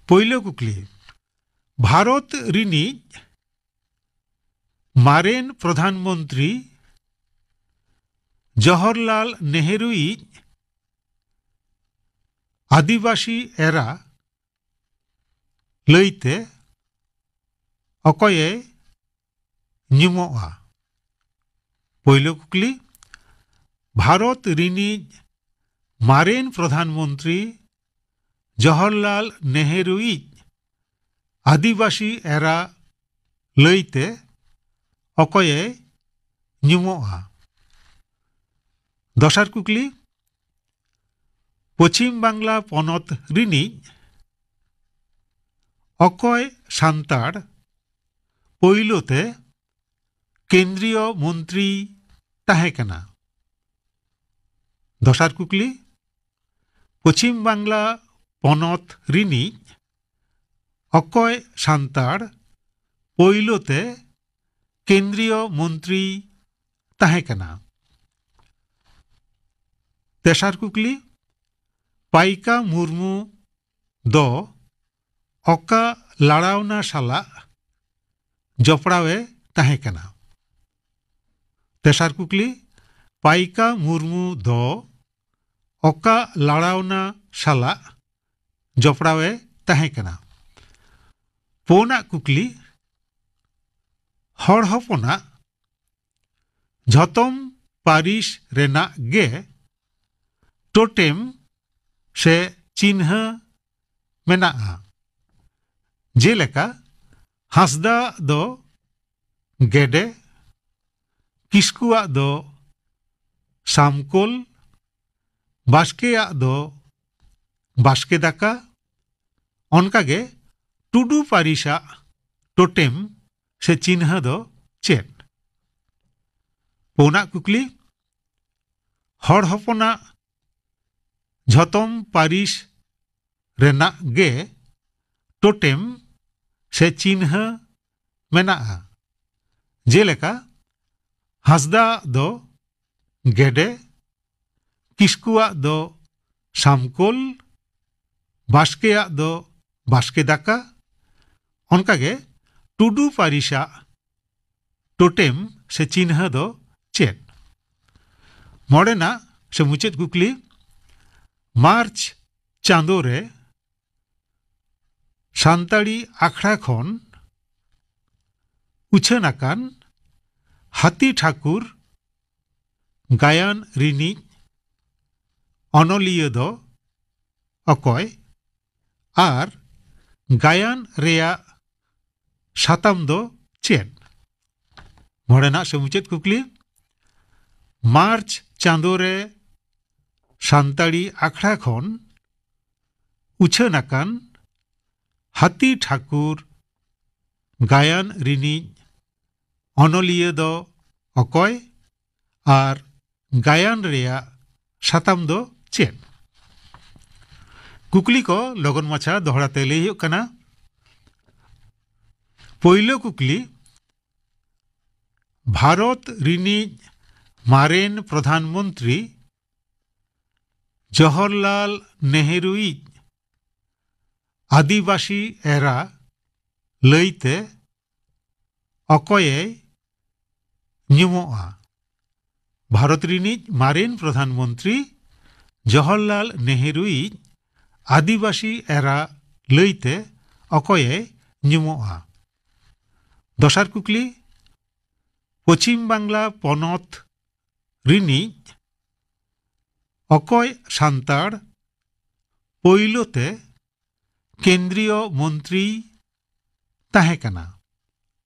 ᱯᱳᱭᱞᱳ ᱠᱩᱠᱞᱤ, ᱵᱷᱟᱨᱚᱛ ᱨᱤᱱᱤᱡ ᱢᱟᱨᱮᱱ ᱯᱨᱚᱫᱷᱟᱱ ᱢᱚᱱᱛᱨᱤ ᱡᱚᱦᱚᱨᱞᱟᱞ ᱱᱮᱦᱨᱩᱭᱤᱡ ᱟᱹᱫᱤᱵᱟᱹᱥᱤ ᱮᱨᱟ ᱞᱟᱹᱭᱛᱮ ᱚᱠᱚᱭᱮ ᱧᱩᱢᱚᱜᱼᱟ? ᱯᱳᱭᱞᱳ ᱠᱩᱠᱞᱤ, ᱵᱷᱟᱨᱚᱛ ᱨᱤᱱᱤᱡ ᱢᱟᱨᱮᱱ ᱯᱨᱚᱫᱷᱟᱱ ᱢᱚᱱᱛᱨᱤ ᱡᱚᱦᱚᱨᱞᱟᱞ ᱱᱮᱦᱨᱩᱭᱤᱡ ᱟᱹᱫᱤᱵᱟᱹᱥᱤ ᱮᱨᱟ ᱞᱟᱹᱭᱛᱮ ᱚᱠᱚᱭᱮ ᱧᱩᱢᱚᱜᱼᱟ? ᱫᱚᱥᱟᱨ ᱠᱩᱠᱞᱤ, ᱯᱚᱪᱷᱤᱢ ᱵᱟᱝᱞᱟ ᱯᱚᱱᱚᱛ ᱨᱤᱱᱤᱡ ᱚᱠᱚᱭ ᱥᱟᱱᱛᱟᱲ ᱯᱳᱭᱞᱳ ᱛᱮ ᱠᱮᱱᱫᱨᱤᱭᱚ ᱢᱚᱱᱛᱨᱤ ᱛᱟᱦᱮᱸ ᱠᱟᱱᱟ? ᱫᱚᱥᱟᱨ ᱠᱩᱠᱞᱤ, ᱯᱚᱪᱷᱤᱢ ᱵᱟᱝᱞᱟ ᱯᱚᱱᱚᱛ ᱨᱤᱱᱤᱡ ᱚᱠᱚᱭ ᱥᱟᱱᱛᱟᱲ ᱯᱳᱭᱞᱳ ᱛᱮ ᱠᱮᱱᱫᱨᱤᱭᱚ ᱢᱚᱱᱛᱨᱤ ᱛᱟᱦᱮᱸ ᱠᱟᱱᱟ? ᱛᱮᱥᱟᱨ ᱠᱩᱠᱞᱤ, ᱯᱟᱭᱠᱟ ᱢᱩᱨᱢᱩ ᱫᱚ ᱚᱠᱟ ᱞᱟᱲᱟᱣᱱᱟ ᱥᱟᱞᱟᱜ ᱡᱚᱯᱲᱟᱣᱮ ᱛᱟᱦᱮᱸ ᱠᱟᱱᱟ? ᱛᱮᱥᱟᱨ ᱠᱩᱠᱞᱤ, ᱯᱟᱭᱠᱟ ᱢᱩᱨᱢᱩ ᱫᱚ ᱚᱠᱟ ᱞᱟᱲᱟᱣᱱᱟ ᱥᱟᱞᱟᱜ ᱡᱚᱯᱲᱟᱣᱮ ᱛᱟᱦᱮᱸ ᱠᱟᱱᱟ? ᱯᱩᱱᱟᱜ ᱠᱩᱠᱞᱤ, ᱦᱚᱲ ᱦᱚᱯᱚᱱᱟᱜ ᱡᱷᱚᱛᱚᱢ ᱯᱟᱹᱨᱤᱥ ᱨᱮᱱᱟᱜ ᱜᱮ ᱴᱳᱴᱮᱢ ᱥᱮ ᱪᱤᱱᱦᱟᱹ ᱢᱮᱱᱟᱜᱼᱟ᱾ ᱡᱮᱞᱮᱠᱟ, ᱦᱟᱸᱥᱫᱟᱣᱟᱜ ᱫᱚ ᱜᱮᱰᱮ, ᱠᱤᱥᱠᱩᱣᱟᱜ ᱫᱚ ᱥᱟᱢᱠᱳᱞ, ᱵᱟᱥᱠᱮᱭᱟᱜ ᱫᱚ ᱵᱟᱥᱠᱮ ᱫᱟᱠᱟ᱾ ᱚᱱᱠᱟᱜᱮ ᱴᱩᱰᱩ ᱯᱟᱹᱨᱤᱥᱟᱜ ᱴᱳᱴᱮᱢ ᱥᱮ ᱪᱤᱱᱦᱟᱹ ᱫᱚ ᱪᱮᱫ? ᱯᱩᱱᱟᱜ ᱠᱩᱠᱞᱤ, ᱦᱚᱲ ᱦᱚᱯᱚᱱᱟᱜ ᱡᱷᱚᱛᱚᱢ ᱯᱟᱹᱨᱤᱥ ᱨᱮᱱᱟᱜ ᱜᱮ ᱴᱳᱴᱮᱢ ᱥᱮ ᱪᱤᱱᱦᱟᱹ ᱢᱮᱱᱟᱜᱼᱟ᱾ ᱡᱮᱞᱮᱠᱟ, ᱦᱟᱸᱥᱫᱟᱣᱟᱜ ᱫᱚ ᱜᱮᱰᱮ, ᱠᱤᱥᱠᱩᱣᱟᱜ ᱫᱚ ᱥᱟᱢᱠᱳᱞ, ᱵᱟᱥᱠᱮᱭᱟᱜ ᱫᱚ ᱵᱟᱥᱠᱮ ᱫᱟᱠᱟ᱾ ᱚᱱᱠᱟᱜᱮ ᱴᱩᱰᱩ ᱯᱟᱹᱨᱤᱥᱟᱜ ᱴᱳᱴᱮᱢ ᱥᱮ ᱪᱤᱱᱦᱟᱹ ᱫᱚ ᱪᱮᱫ? ᱢᱚᱬᱮᱱᱟᱜ ᱥᱮ ᱢᱩᱪᱟᱹᱫ ᱠᱩᱠᱞᱤ, ᱢᱟᱨᱪ ᱪᱟᱸᱫᱳ ᱨᱮ ᱥᱟᱱᱛᱟᱲᱤ ᱟᱠᱷᱲᱟ ᱠᱷᱚᱱ ᱩᱪᱷᱟᱹᱱ ᱟᱠᱟᱱ ᱦᱟᱹᱛᱤ ᱴᱷᱟᱹᱠᱩᱨ ᱜᱟᱭᱟᱱ ᱨᱤᱱᱤᱡ ᱚᱱᱚᱞᱤᱭᱟᱹ ᱫᱚ ᱚᱠᱚᱭ? ᱟᱨ ᱜᱟᱭᱟᱱ ᱨᱮᱭᱟᱜ ᱥᱟᱛᱟᱢ ᱫᱚ ᱪᱮᱫ? ᱢᱚᱬᱮᱱᱟᱜ ᱥᱮ ᱢᱩᱪᱟᱹᱫ ᱠᱩᱠᱞᱤ, ᱢᱟᱨᱪ ᱪᱟᱸᱫᱳ ᱨᱮ ᱥᱟᱱᱛᱟᱲᱤ ᱟᱠᱷᱲᱟ ᱠᱷᱚᱱ ᱩᱪᱷᱟᱹᱱ ᱟᱠᱟᱱ ᱦᱟᱹᱛᱤ ᱴᱷᱟᱹᱠᱩᱨ ᱜᱟᱭᱟᱱ ᱨᱤᱱᱤᱡ ᱚᱱᱚᱞᱤᱭᱟᱹ ᱫᱚ ᱚᱠᱚᱭ? ᱟᱨ ᱜᱟᱭᱟᱱ ᱨᱮᱭᱟᱜ ᱥᱟᱛᱟᱢ ᱫᱚ ᱪᱮᱫ? ᱠᱩᱠᱞᱤ ᱠᱚ ᱞᱚᱜᱚᱱ ᱢᱟᱪᱷᱟ ᱫᱚᱦᱲᱟ ᱛᱮ ᱞᱟᱹᱭ ᱦᱩᱭᱩᱜ ᱠᱟᱱᱟ᱾ ᱯᱳᱭᱞᱳ ᱠᱩᱠᱞᱤ, ᱵᱷᱟᱨᱚᱛ ᱨᱤᱱᱤᱡ ᱢᱟᱨᱮᱱ ᱯᱨᱚᱫᱷᱟᱱ ᱢᱚᱱᱛᱨᱤ ᱡᱚᱦᱚᱨᱞᱟᱞ ᱱᱮᱦᱨᱩᱭᱤᱡ ᱟᱹᱫᱤᱵᱟᱹᱥᱤ ᱮᱨᱟ ᱞᱟᱹᱭᱛᱮ ᱚᱠᱚᱭᱮ ᱧᱩᱢᱚᱜᱼᱟ? ᱵᱷᱟᱨᱚᱛ ᱨᱤᱱᱤᱡ ᱢᱟᱨᱮᱱ ᱯᱨᱚᱫᱷᱟᱱ ᱢᱚᱱᱛᱨᱤ ᱡᱚᱦᱚᱨᱞᱟᱞ ᱱᱮᱦᱨᱩᱭᱤᱡ ᱟᱹᱫᱤᱵᱟᱹᱥᱤ ᱮᱨᱟ ᱞᱟᱹᱭᱛᱮ ᱚᱠᱚᱭᱮ ᱧᱩᱢᱚᱜᱼᱟ? ᱫᱚᱥᱟᱨ ᱠᱩᱠᱞᱤ, ᱯᱚᱪᱷᱤᱢ ᱵᱟᱝᱞᱟ ᱯᱚᱱᱚᱛ ᱨᱤᱱᱤᱡ ᱚᱠᱚᱭ ᱥᱟᱱᱛᱟᱲ ᱯᱳᱭᱞᱳ ᱛᱮ ᱠᱮᱱᱫᱨᱤᱭᱚ ᱢᱚᱱᱛᱨᱤ ᱛᱟᱦᱮᱸ ᱠᱟᱱᱟ?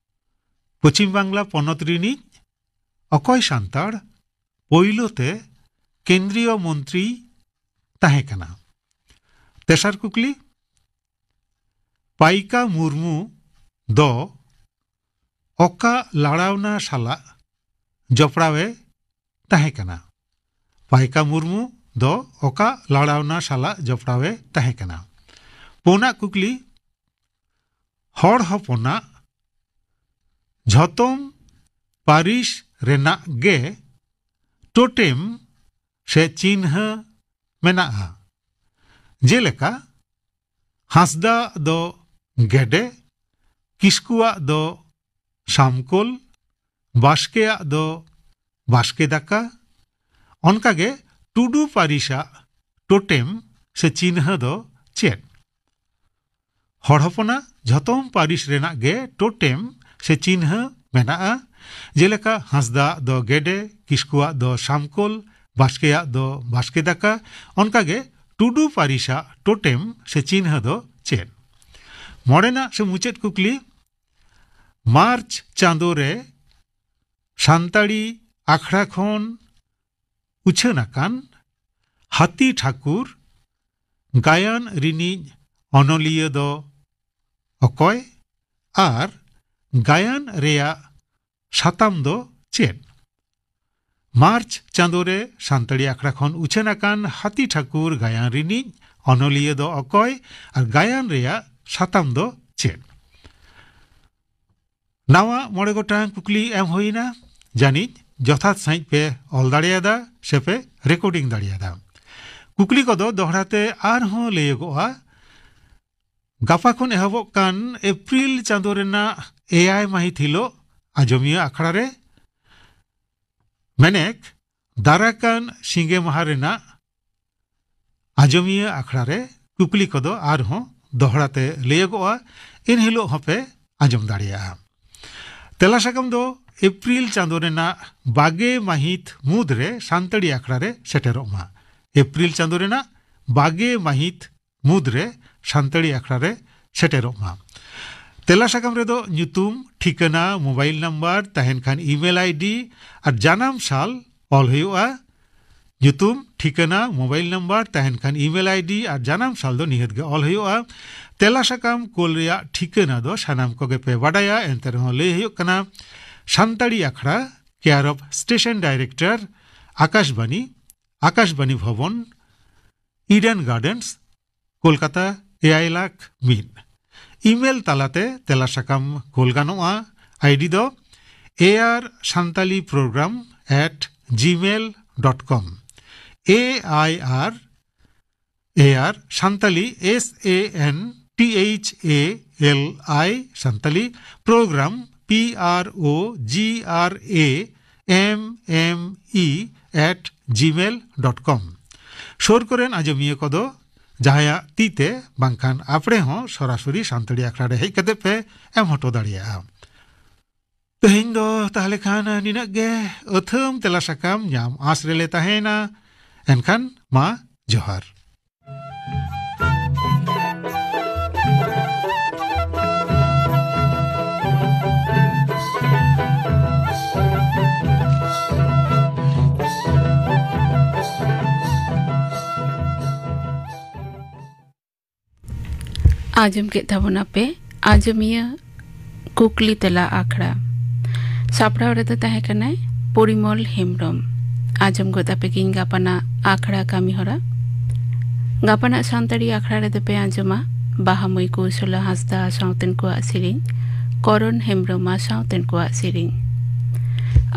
ᱯᱚᱪᱷᱤᱢ ᱵᱟᱝᱞᱟ ᱯᱚᱱᱚᱛ ᱨᱤᱱᱤᱡ ᱚᱠᱚᱭ ᱥᱟᱱᱛᱟᱲ ᱯᱳᱭᱞᱳ ᱛᱮ ᱠᱮᱱᱫᱨᱤᱭᱚ ᱢᱚᱱᱛᱨᱤ ᱛᱟᱦᱮᱸ ᱠᱟᱱᱟ? ᱛᱮᱥᱟᱨ ᱠᱩᱠᱞᱤ, ᱯᱟᱭᱠᱟ ᱢᱩᱨᱢᱩ ᱫᱚ ᱚᱠᱟ ᱞᱟᱲᱟᱣᱱᱟ ᱥᱟᱞᱟᱜ ᱡᱚᱯᱲᱟᱣᱮ ᱛᱟᱦᱮᱸ ᱠᱟᱱᱟ? ᱯᱟᱭᱠᱟ ᱢᱩᱨᱢᱩ ᱫᱚ ᱚᱠᱟ ᱞᱟᱲᱟᱣᱱᱟ ᱥᱟᱞᱟᱜ ᱡᱚᱯᱲᱟᱣᱮ ᱛᱟᱦᱮᱸ ᱠᱟᱱᱟ? ᱯᱩᱱᱟᱜ ᱠᱩᱠᱞᱤ, ᱦᱚᱲ ᱦᱚᱯᱚᱱᱟᱜ ᱡᱷᱚᱛᱚᱢ ᱯᱟᱹᱨᱤᱥ ᱨᱮᱱᱟᱜ ᱜᱮ ᱴᱳᱴᱮᱢ ᱥᱮ ᱪᱤᱱᱦᱟᱹ ᱢᱮᱱᱟᱜᱼᱟ᱾ ᱡᱮᱞᱮᱠᱟ, ᱦᱟᱸᱥᱫᱟᱜ ᱫᱚ ᱜᱮᱰᱮ, ᱠᱤᱥᱠᱩᱣᱟᱜ ᱫᱚ ᱥᱟᱢᱠᱳᱞ, ᱵᱟᱥᱠᱮᱭᱟᱜ ᱫᱚ ᱵᱟᱥᱠᱮ ᱫᱟᱠᱟ᱾ ᱚᱱᱠᱟᱜᱮ ᱴᱩᱰᱩ ᱯᱟᱹᱨᱤᱥᱟᱜ ᱴᱳᱴᱮᱢ ᱥᱮ ᱪᱤᱱᱦᱟᱹ ᱫᱚ ᱪᱮᱫ? ᱦᱚᱲ ᱦᱚᱯᱚᱱᱟᱜ ᱡᱷᱚᱛᱚᱢ ᱯᱟᱹᱨᱤᱥ ᱨᱮᱱᱟᱜ ᱜᱮ ᱴᱳᱴᱮᱢ ᱥᱮ ᱪᱤᱱᱦᱟᱹ ᱢᱮᱱᱟᱜᱼᱟ᱾ ᱡᱮᱞᱮᱠᱟ, ᱦᱟᱸᱥᱫᱟᱜ ᱫᱚ ᱜᱮᱰᱮ, ᱠᱤᱥᱠᱩᱣᱟᱜ ᱫᱚ ᱥᱟᱢᱠᱳᱞ, ᱵᱟᱥᱠᱮᱭᱟᱜ ᱫᱚ ᱵᱟᱥᱠᱮ ᱫᱟᱠᱟ᱾ ᱚᱱᱠᱟᱜᱮ ᱴᱩᱰᱩ ᱯᱟᱹᱨᱤᱥᱟᱜ ᱴᱳᱴᱮᱢ ᱥᱮ ᱪᱤᱱᱦᱟᱹ ᱫᱚ ᱪᱮᱫ? ᱢᱚᱬᱮᱱᱟᱜ ᱥᱮ ᱢᱩᱪᱟᱹᱫ ᱠᱩᱠᱞᱤ, ᱢᱟᱨᱪ ᱪᱟᱸᱫᱳ ᱨᱮ ᱥᱟᱱᱛᱟᱲᱤ ᱟᱠᱷᱲᱟ ᱠᱷᱚᱱ ᱩᱪᱷᱟᱹᱱ ᱟᱠᱟᱱ ᱦᱟᱹᱛᱤ ᱴᱷᱟᱹᱠᱩᱨ ᱜᱟᱭᱟᱱ ᱨᱤᱱᱤᱡ ᱚᱱᱚᱞᱤᱭᱟᱹ ᱫᱚ ᱚᱠᱚᱭ ᱟᱨ ᱜᱟᱭᱟᱱ ᱨᱮᱭᱟᱜ ᱥᱟᱛᱟᱢ ᱫᱚ ᱪᱮᱫ? ᱢᱟᱨᱪ ᱪᱟᱸᱫᱳ ᱨᱮ ᱥᱟᱱᱛᱟᱲᱤ ᱟᱠᱷᱲᱟ ᱠᱷᱚᱱ ᱩᱪᱷᱟᱹᱱ ᱟᱠᱟᱱ ᱦᱟᱹᱛᱤ ᱴᱷᱟᱹᱠᱩᱨ ᱜᱟᱭᱟᱱ ᱨᱤᱱᱤᱡ ᱚᱱᱚᱞᱤᱭᱟᱹ ᱫᱚ ᱚᱠᱚᱭ ᱟᱨ ᱜᱟᱭᱟᱱ ᱨᱮᱭᱟᱜ ᱥᱟᱛᱟᱢ ᱫᱚ ᱪᱮᱫ? ᱱᱟᱣᱟ ᱢᱚᱬᱮ ᱜᱚᱴᱟᱝ ᱠᱩᱠᱞᱤ ᱮᱢ ᱦᱩᱭᱱᱟ, ᱡᱟᱹᱱᱤᱡ ᱡᱚᱛᱷᱟᱛ ᱥᱟᱺᱦᱤᱡ ᱯᱮ ᱚᱞ ᱫᱟᱲᱮᱭᱟᱫᱟ ᱥᱮ ᱯᱮ ᱨᱮᱠᱚᱨᱰᱤᱝ ᱫᱟᱲᱮᱭᱟᱫᱟ᱾ ᱠᱩᱠᱞᱤ ᱠᱚᱫᱚ ᱫᱚᱦᱲᱟ ᱛᱮ ᱟᱨᱦᱚᱸ ᱞᱟᱹᱭᱚᱜᱚᱜᱼᱟ, ᱜᱟᱯᱟ ᱠᱷᱚᱱ ᱮᱦᱚᱵᱚᱜ ᱠᱟᱱ ᱮᱯᱨᱤᱞ ᱪᱟᱸᱫᱳ ᱨᱮᱱᱟᱜ ᱮᱭᱟᱭ ᱢᱟᱹᱦᱤᱛ ᱦᱤᱞᱳᱜ ᱟᱸᱡᱚᱢᱤᱭᱟᱹ ᱟᱠᱷᱲᱟ ᱨᱮ, ᱢᱮᱱᱮᱠ ᱫᱟᱨᱟᱠᱟᱱ ᱥᱤᱸᱜᱮ ᱢᱟᱦᱟ ᱨᱮᱱᱟᱜ ᱟᱸᱡᱚᱢᱤᱭᱟᱹ ᱟᱠᱷᱲᱟ ᱨᱮ ᱠᱩᱠᱞᱤ ᱠᱚᱫᱚ ᱟᱨᱦᱚᱸ ᱫᱚᱦᱲᱟ ᱛᱮ ᱞᱟᱹᱭᱚᱜᱚᱜᱼᱟ, ᱮᱱ ᱦᱤᱞᱳᱜ ᱦᱚᱸᱯᱮ ᱟᱸᱡᱚᱢ ᱫᱟᱲᱮᱭᱟᱜᱼᱟ᱾ ᱛᱮᱞᱟ ᱥᱟᱠᱟᱢ ᱫᱚ ᱮᱯᱨᱤᱞ ᱪᱟᱸᱫᱳ ᱨᱮᱱᱟᱜ ᱵᱟᱜᱮ ᱢᱟᱹᱦᱤᱛ ᱢᱩᱫᱽᱨᱮ ᱥᱟᱱᱛᱟᱲᱤ ᱟᱠᱷᱲᱟ ᱨᱮ ᱥᱮᱴᱮᱨᱚᱜ ᱢᱟ᱾ ᱮᱯᱨᱤᱞ ᱪᱟᱸᱫᱳ ᱨᱮᱱᱟᱜ ᱵᱟᱜᱮ ᱢᱟᱹᱦᱤᱛ ᱢᱩᱫᱽᱨᱮ ᱥᱟᱱᱛᱟᱲᱤ ᱟᱠᱷᱲᱟ ᱨᱮ ᱥᱮᱴᱮᱨᱚᱜ ᱢᱟ᱾ ᱛᱮᱞᱟ ᱥᱟᱠᱟᱢ ᱨᱮᱫᱚ ᱧᱩᱛᱩᱢ, ᱴᱷᱤᱠᱟᱹᱱᱟ, ᱢᱳᱵᱟᱭᱤᱞ ᱱᱟᱢᱵᱟᱨ, ᱛᱟᱦᱮᱱ ᱠᱷᱟᱱ ᱤᱢᱮᱞ ᱟᱭᱰᱤ ᱟᱨ ᱡᱟᱱᱟᱢ ᱥᱟᱞ ᱚᱞ ᱦᱩᱭᱩᱜᱼᱟ᱾ ᱧᱩᱛᱩᱢ, ᱴᱷᱤᱠᱟᱹᱱᱟ, ᱢᱳᱵᱟᱭᱤᱞ ᱱᱟᱢᱵᱟᱨ, ᱛᱟᱦᱮᱱ ᱠᱷᱟᱱ ᱤᱢᱮᱞ ᱟᱭᱰᱤ ᱟᱨ ᱡᱟᱱᱟᱢ ᱥᱟᱞ ᱫᱚ ᱱᱤᱦᱟᱹᱛ ᱜᱮ ᱚᱞ ᱦᱩᱭᱩᱜᱼᱟ᱾ ᱛᱮᱞᱟ ᱥᱟᱠᱟᱢ ᱠᱳᱞ ᱨᱮᱭᱟᱜ ᱴᱷᱤᱠᱟᱹᱱᱟ ᱫᱚ ᱥᱟᱱᱟᱢ ᱠᱚᱜᱮ ᱯᱮ ᱵᱟᱰᱟᱭᱟ, ᱮᱱᱛᱮ ᱨᱮᱦᱚᱸ ᱞᱟᱹᱭ ᱦᱩᱭᱩᱜ ᱠᱟᱱᱟ, ᱥᱟᱱᱛᱟᱲᱤ ᱟᱠᱷᱲᱟ, care of station director, Akashvani, Akashvani Bhavan, Eden Gardens, Kolkata ᱮᱭᱟᱭ ᱞᱟᱠᱷ ᱢᱤᱫ᱾ ᱤᱢᱮᱞ ᱛᱟᱞᱟᱛᱮ ᱛᱮᱞᱟ ᱥᱟᱠᱟᱢ ᱠᱳᱞ ᱜᱟᱱᱚᱜᱼᱟ᱾ ᱟᱭᱰᱤ ᱫᱚ A R Santali programme at gmail dot com. A I R A R Santali, S A N T H A L I, Santali programme, P R O G R A M M E at gmail dot com᱾ ᱥᱩᱨ ᱠᱚᱨᱮᱱ ᱟᱸᱡᱚᱢᱤᱭᱟᱹ ᱠᱚᱫᱚ ᱡᱟᱦᱟᱸᱭᱟᱜ ᱛᱤ ᱛᱮ ᱵᱟᱝᱠᱷᱟᱱ ᱟᱯᱲᱮ ᱦᱚᱸ ᱥᱚᱨᱟᱥᱚᱨᱤ ᱥᱟᱱᱛᱟᱲᱤ ᱟᱠᱷᱲᱟ ᱨᱮ ᱦᱮᱡ ᱠᱟᱛᱮ ᱯᱮ ᱮᱢ ᱦᱚᱴᱚ ᱫᱟᱲᱮᱭᱟᱜᱼᱟ᱾ ᱛᱮᱦᱮᱧ ᱫᱚ ᱛᱟᱦᱞᱮ ᱠᱷᱟᱱ ᱱᱤᱱᱟᱹᱜ ᱜᱮ᱾ ᱟᱹᱛᱷᱟᱹᱢ ᱛᱮᱞᱟ ᱥᱟᱠᱟᱢ ᱧᱟᱢ ᱟᱸᱥ ᱨᱮᱞᱮ ᱛᱟᱦᱮᱸᱭᱮᱱᱟ᱾ ᱮᱱᱠᱷᱟᱱ ᱢᱟ ᱡᱚᱦᱟᱨ᱾ ᱟᱸᱡᱚᱢ ᱠᱮᱫ ᱛᱟᱵᱚᱱᱟᱯᱮ ᱟᱸᱡᱚᱢᱤᱭᱟᱹ ᱠᱩᱠᱞᱤ ᱛᱮᱞᱟ ᱟᱠᱷᱲᱟ᱾ ᱥᱟᱯᱲᱟᱣ ᱨᱮᱫᱚ ᱛᱟᱦᱮᱸ ᱠᱟᱱᱟᱭ ᱯᱚᱨᱤᱢᱚᱞ ᱦᱮᱢᱵᱨᱚᱢ᱾ ᱟᱸᱡᱚᱢ ᱜᱚᱫ ᱟᱯᱮ ᱜᱤᱧ ᱜᱟᱯᱟᱱᱟᱜ ᱟᱠᱷᱲᱟ ᱠᱟᱹᱢᱤ ᱦᱚᱨᱟ᱾ ᱜᱟᱯᱟᱱᱟᱜ ᱥᱟᱱᱛᱟᱲᱤ ᱟᱠᱷᱲᱟ ᱨᱮᱫᱚ ᱯᱮ ᱟᱸᱡᱚᱢᱟ ᱵᱟᱦᱟ ᱢᱟᱹᱭ ᱠᱚᱣᱥᱚᱞᱟ ᱦᱟᱸᱥᱫᱟ ᱥᱟᱶᱛᱮᱱ ᱠᱚᱣᱟᱜ ᱥᱮᱨᱮᱧ, ᱠᱚᱨᱚᱱ ᱦᱮᱢᱵᱨᱚᱢ ᱥᱟᱶᱛᱮᱱ ᱠᱚᱣᱟᱜ ᱥᱮᱨᱮᱧ᱾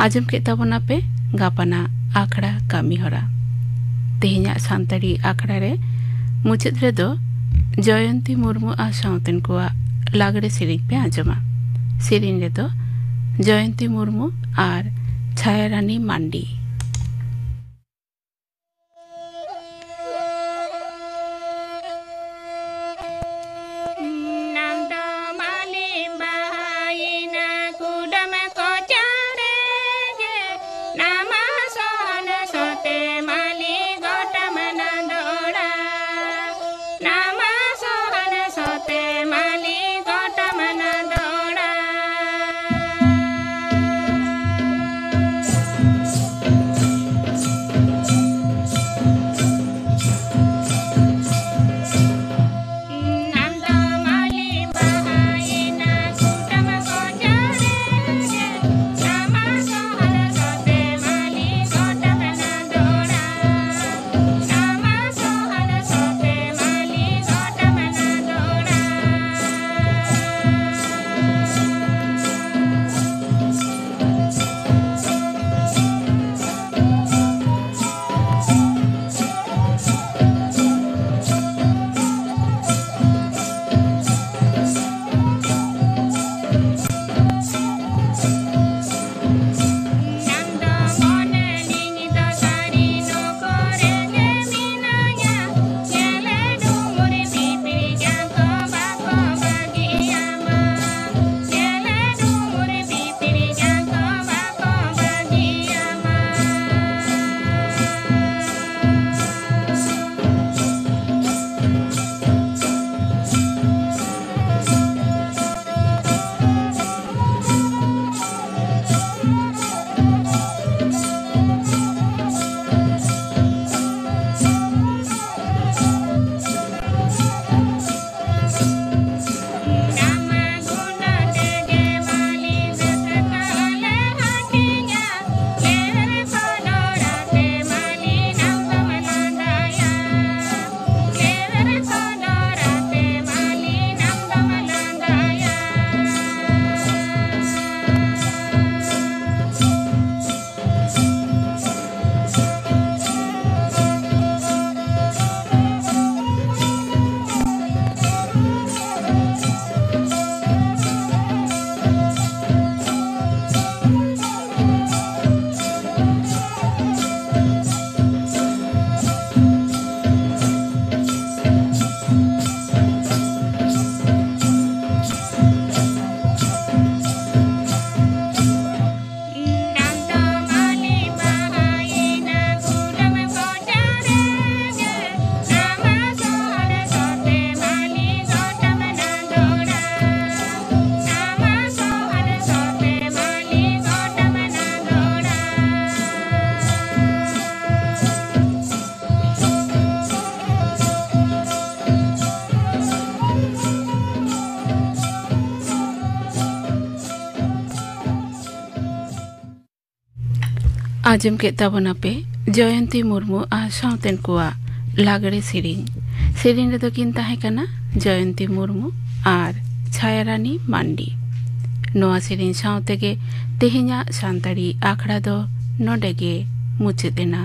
ᱟᱸᱡᱚᱢ ᱠᱮᱫ ᱛᱟᱵᱚᱱᱟᱯᱮ ᱜᱟᱯᱟᱱᱟᱜ ᱟᱠᱷᱲᱟ ᱠᱟᱹᱢᱤ ᱦᱚᱨᱟ᱾ ᱛᱮᱦᱮᱧᱟᱜ ᱥᱟᱱᱛᱟᱲᱤ ᱟᱠᱷᱲᱟ ᱨᱮ ᱢᱩᱪᱟᱹᱫ ᱨᱮᱫᱚ ᱡᱚᱭᱚᱱᱛᱤ ᱢᱩᱨᱢᱩ ᱟᱨ ᱥᱟᱶᱛᱮᱱ ᱠᱚᱣᱟᱜ ᱞᱟᱜᱽᱲᱮ ᱥᱮᱨᱮᱧ ᱯᱮ ᱟᱸᱡᱚᱢᱟ᱾ ᱥᱮᱨᱮᱧ ᱨᱮᱫᱚ ᱡᱚᱭᱚᱱᱛᱤ ᱢᱩᱨᱢᱩ ᱟᱨ ᱪᱷᱟᱭᱟᱨᱟᱱᱤ ᱢᱟᱱᱰᱤ᱾ ᱟᱸᱡᱚᱢ ᱠᱮᱫ ᱛᱟᱵᱚᱱᱟᱯᱮ ᱡᱚᱭᱚᱱᱛᱤ ᱢᱩᱨᱢᱩ ᱟᱨ ᱥᱟᱶᱛᱮᱱ ᱠᱚᱣᱟᱜ ᱞᱟᱜᱽᱲᱮ ᱥᱮᱨᱮᱧ᱾ ᱥᱮᱨᱮᱧ ᱨᱮᱫᱚ ᱠᱤᱱ ᱛᱟᱦᱮᱸ ᱠᱟᱱᱟ ᱡᱚᱭᱚᱱᱛᱤ ᱢᱩᱨᱢᱩ ᱟᱨ ᱪᱷᱟᱭᱟᱨᱟᱱᱤ ᱢᱟᱱᱰᱤ᱾ ᱱᱚᱣᱟ ᱥᱮᱨᱮᱧ ᱥᱟᱶ ᱛᱮᱜᱮ ᱛᱮᱦᱮᱧᱟᱜ ᱥᱟᱱᱛᱟᱲᱤ ᱟᱠᱷᱲᱟ ᱫᱚ ᱱᱚᱰᱮ ᱜᱮ ᱢᱩᱪᱟᱹᱫ ᱮᱱᱟ᱾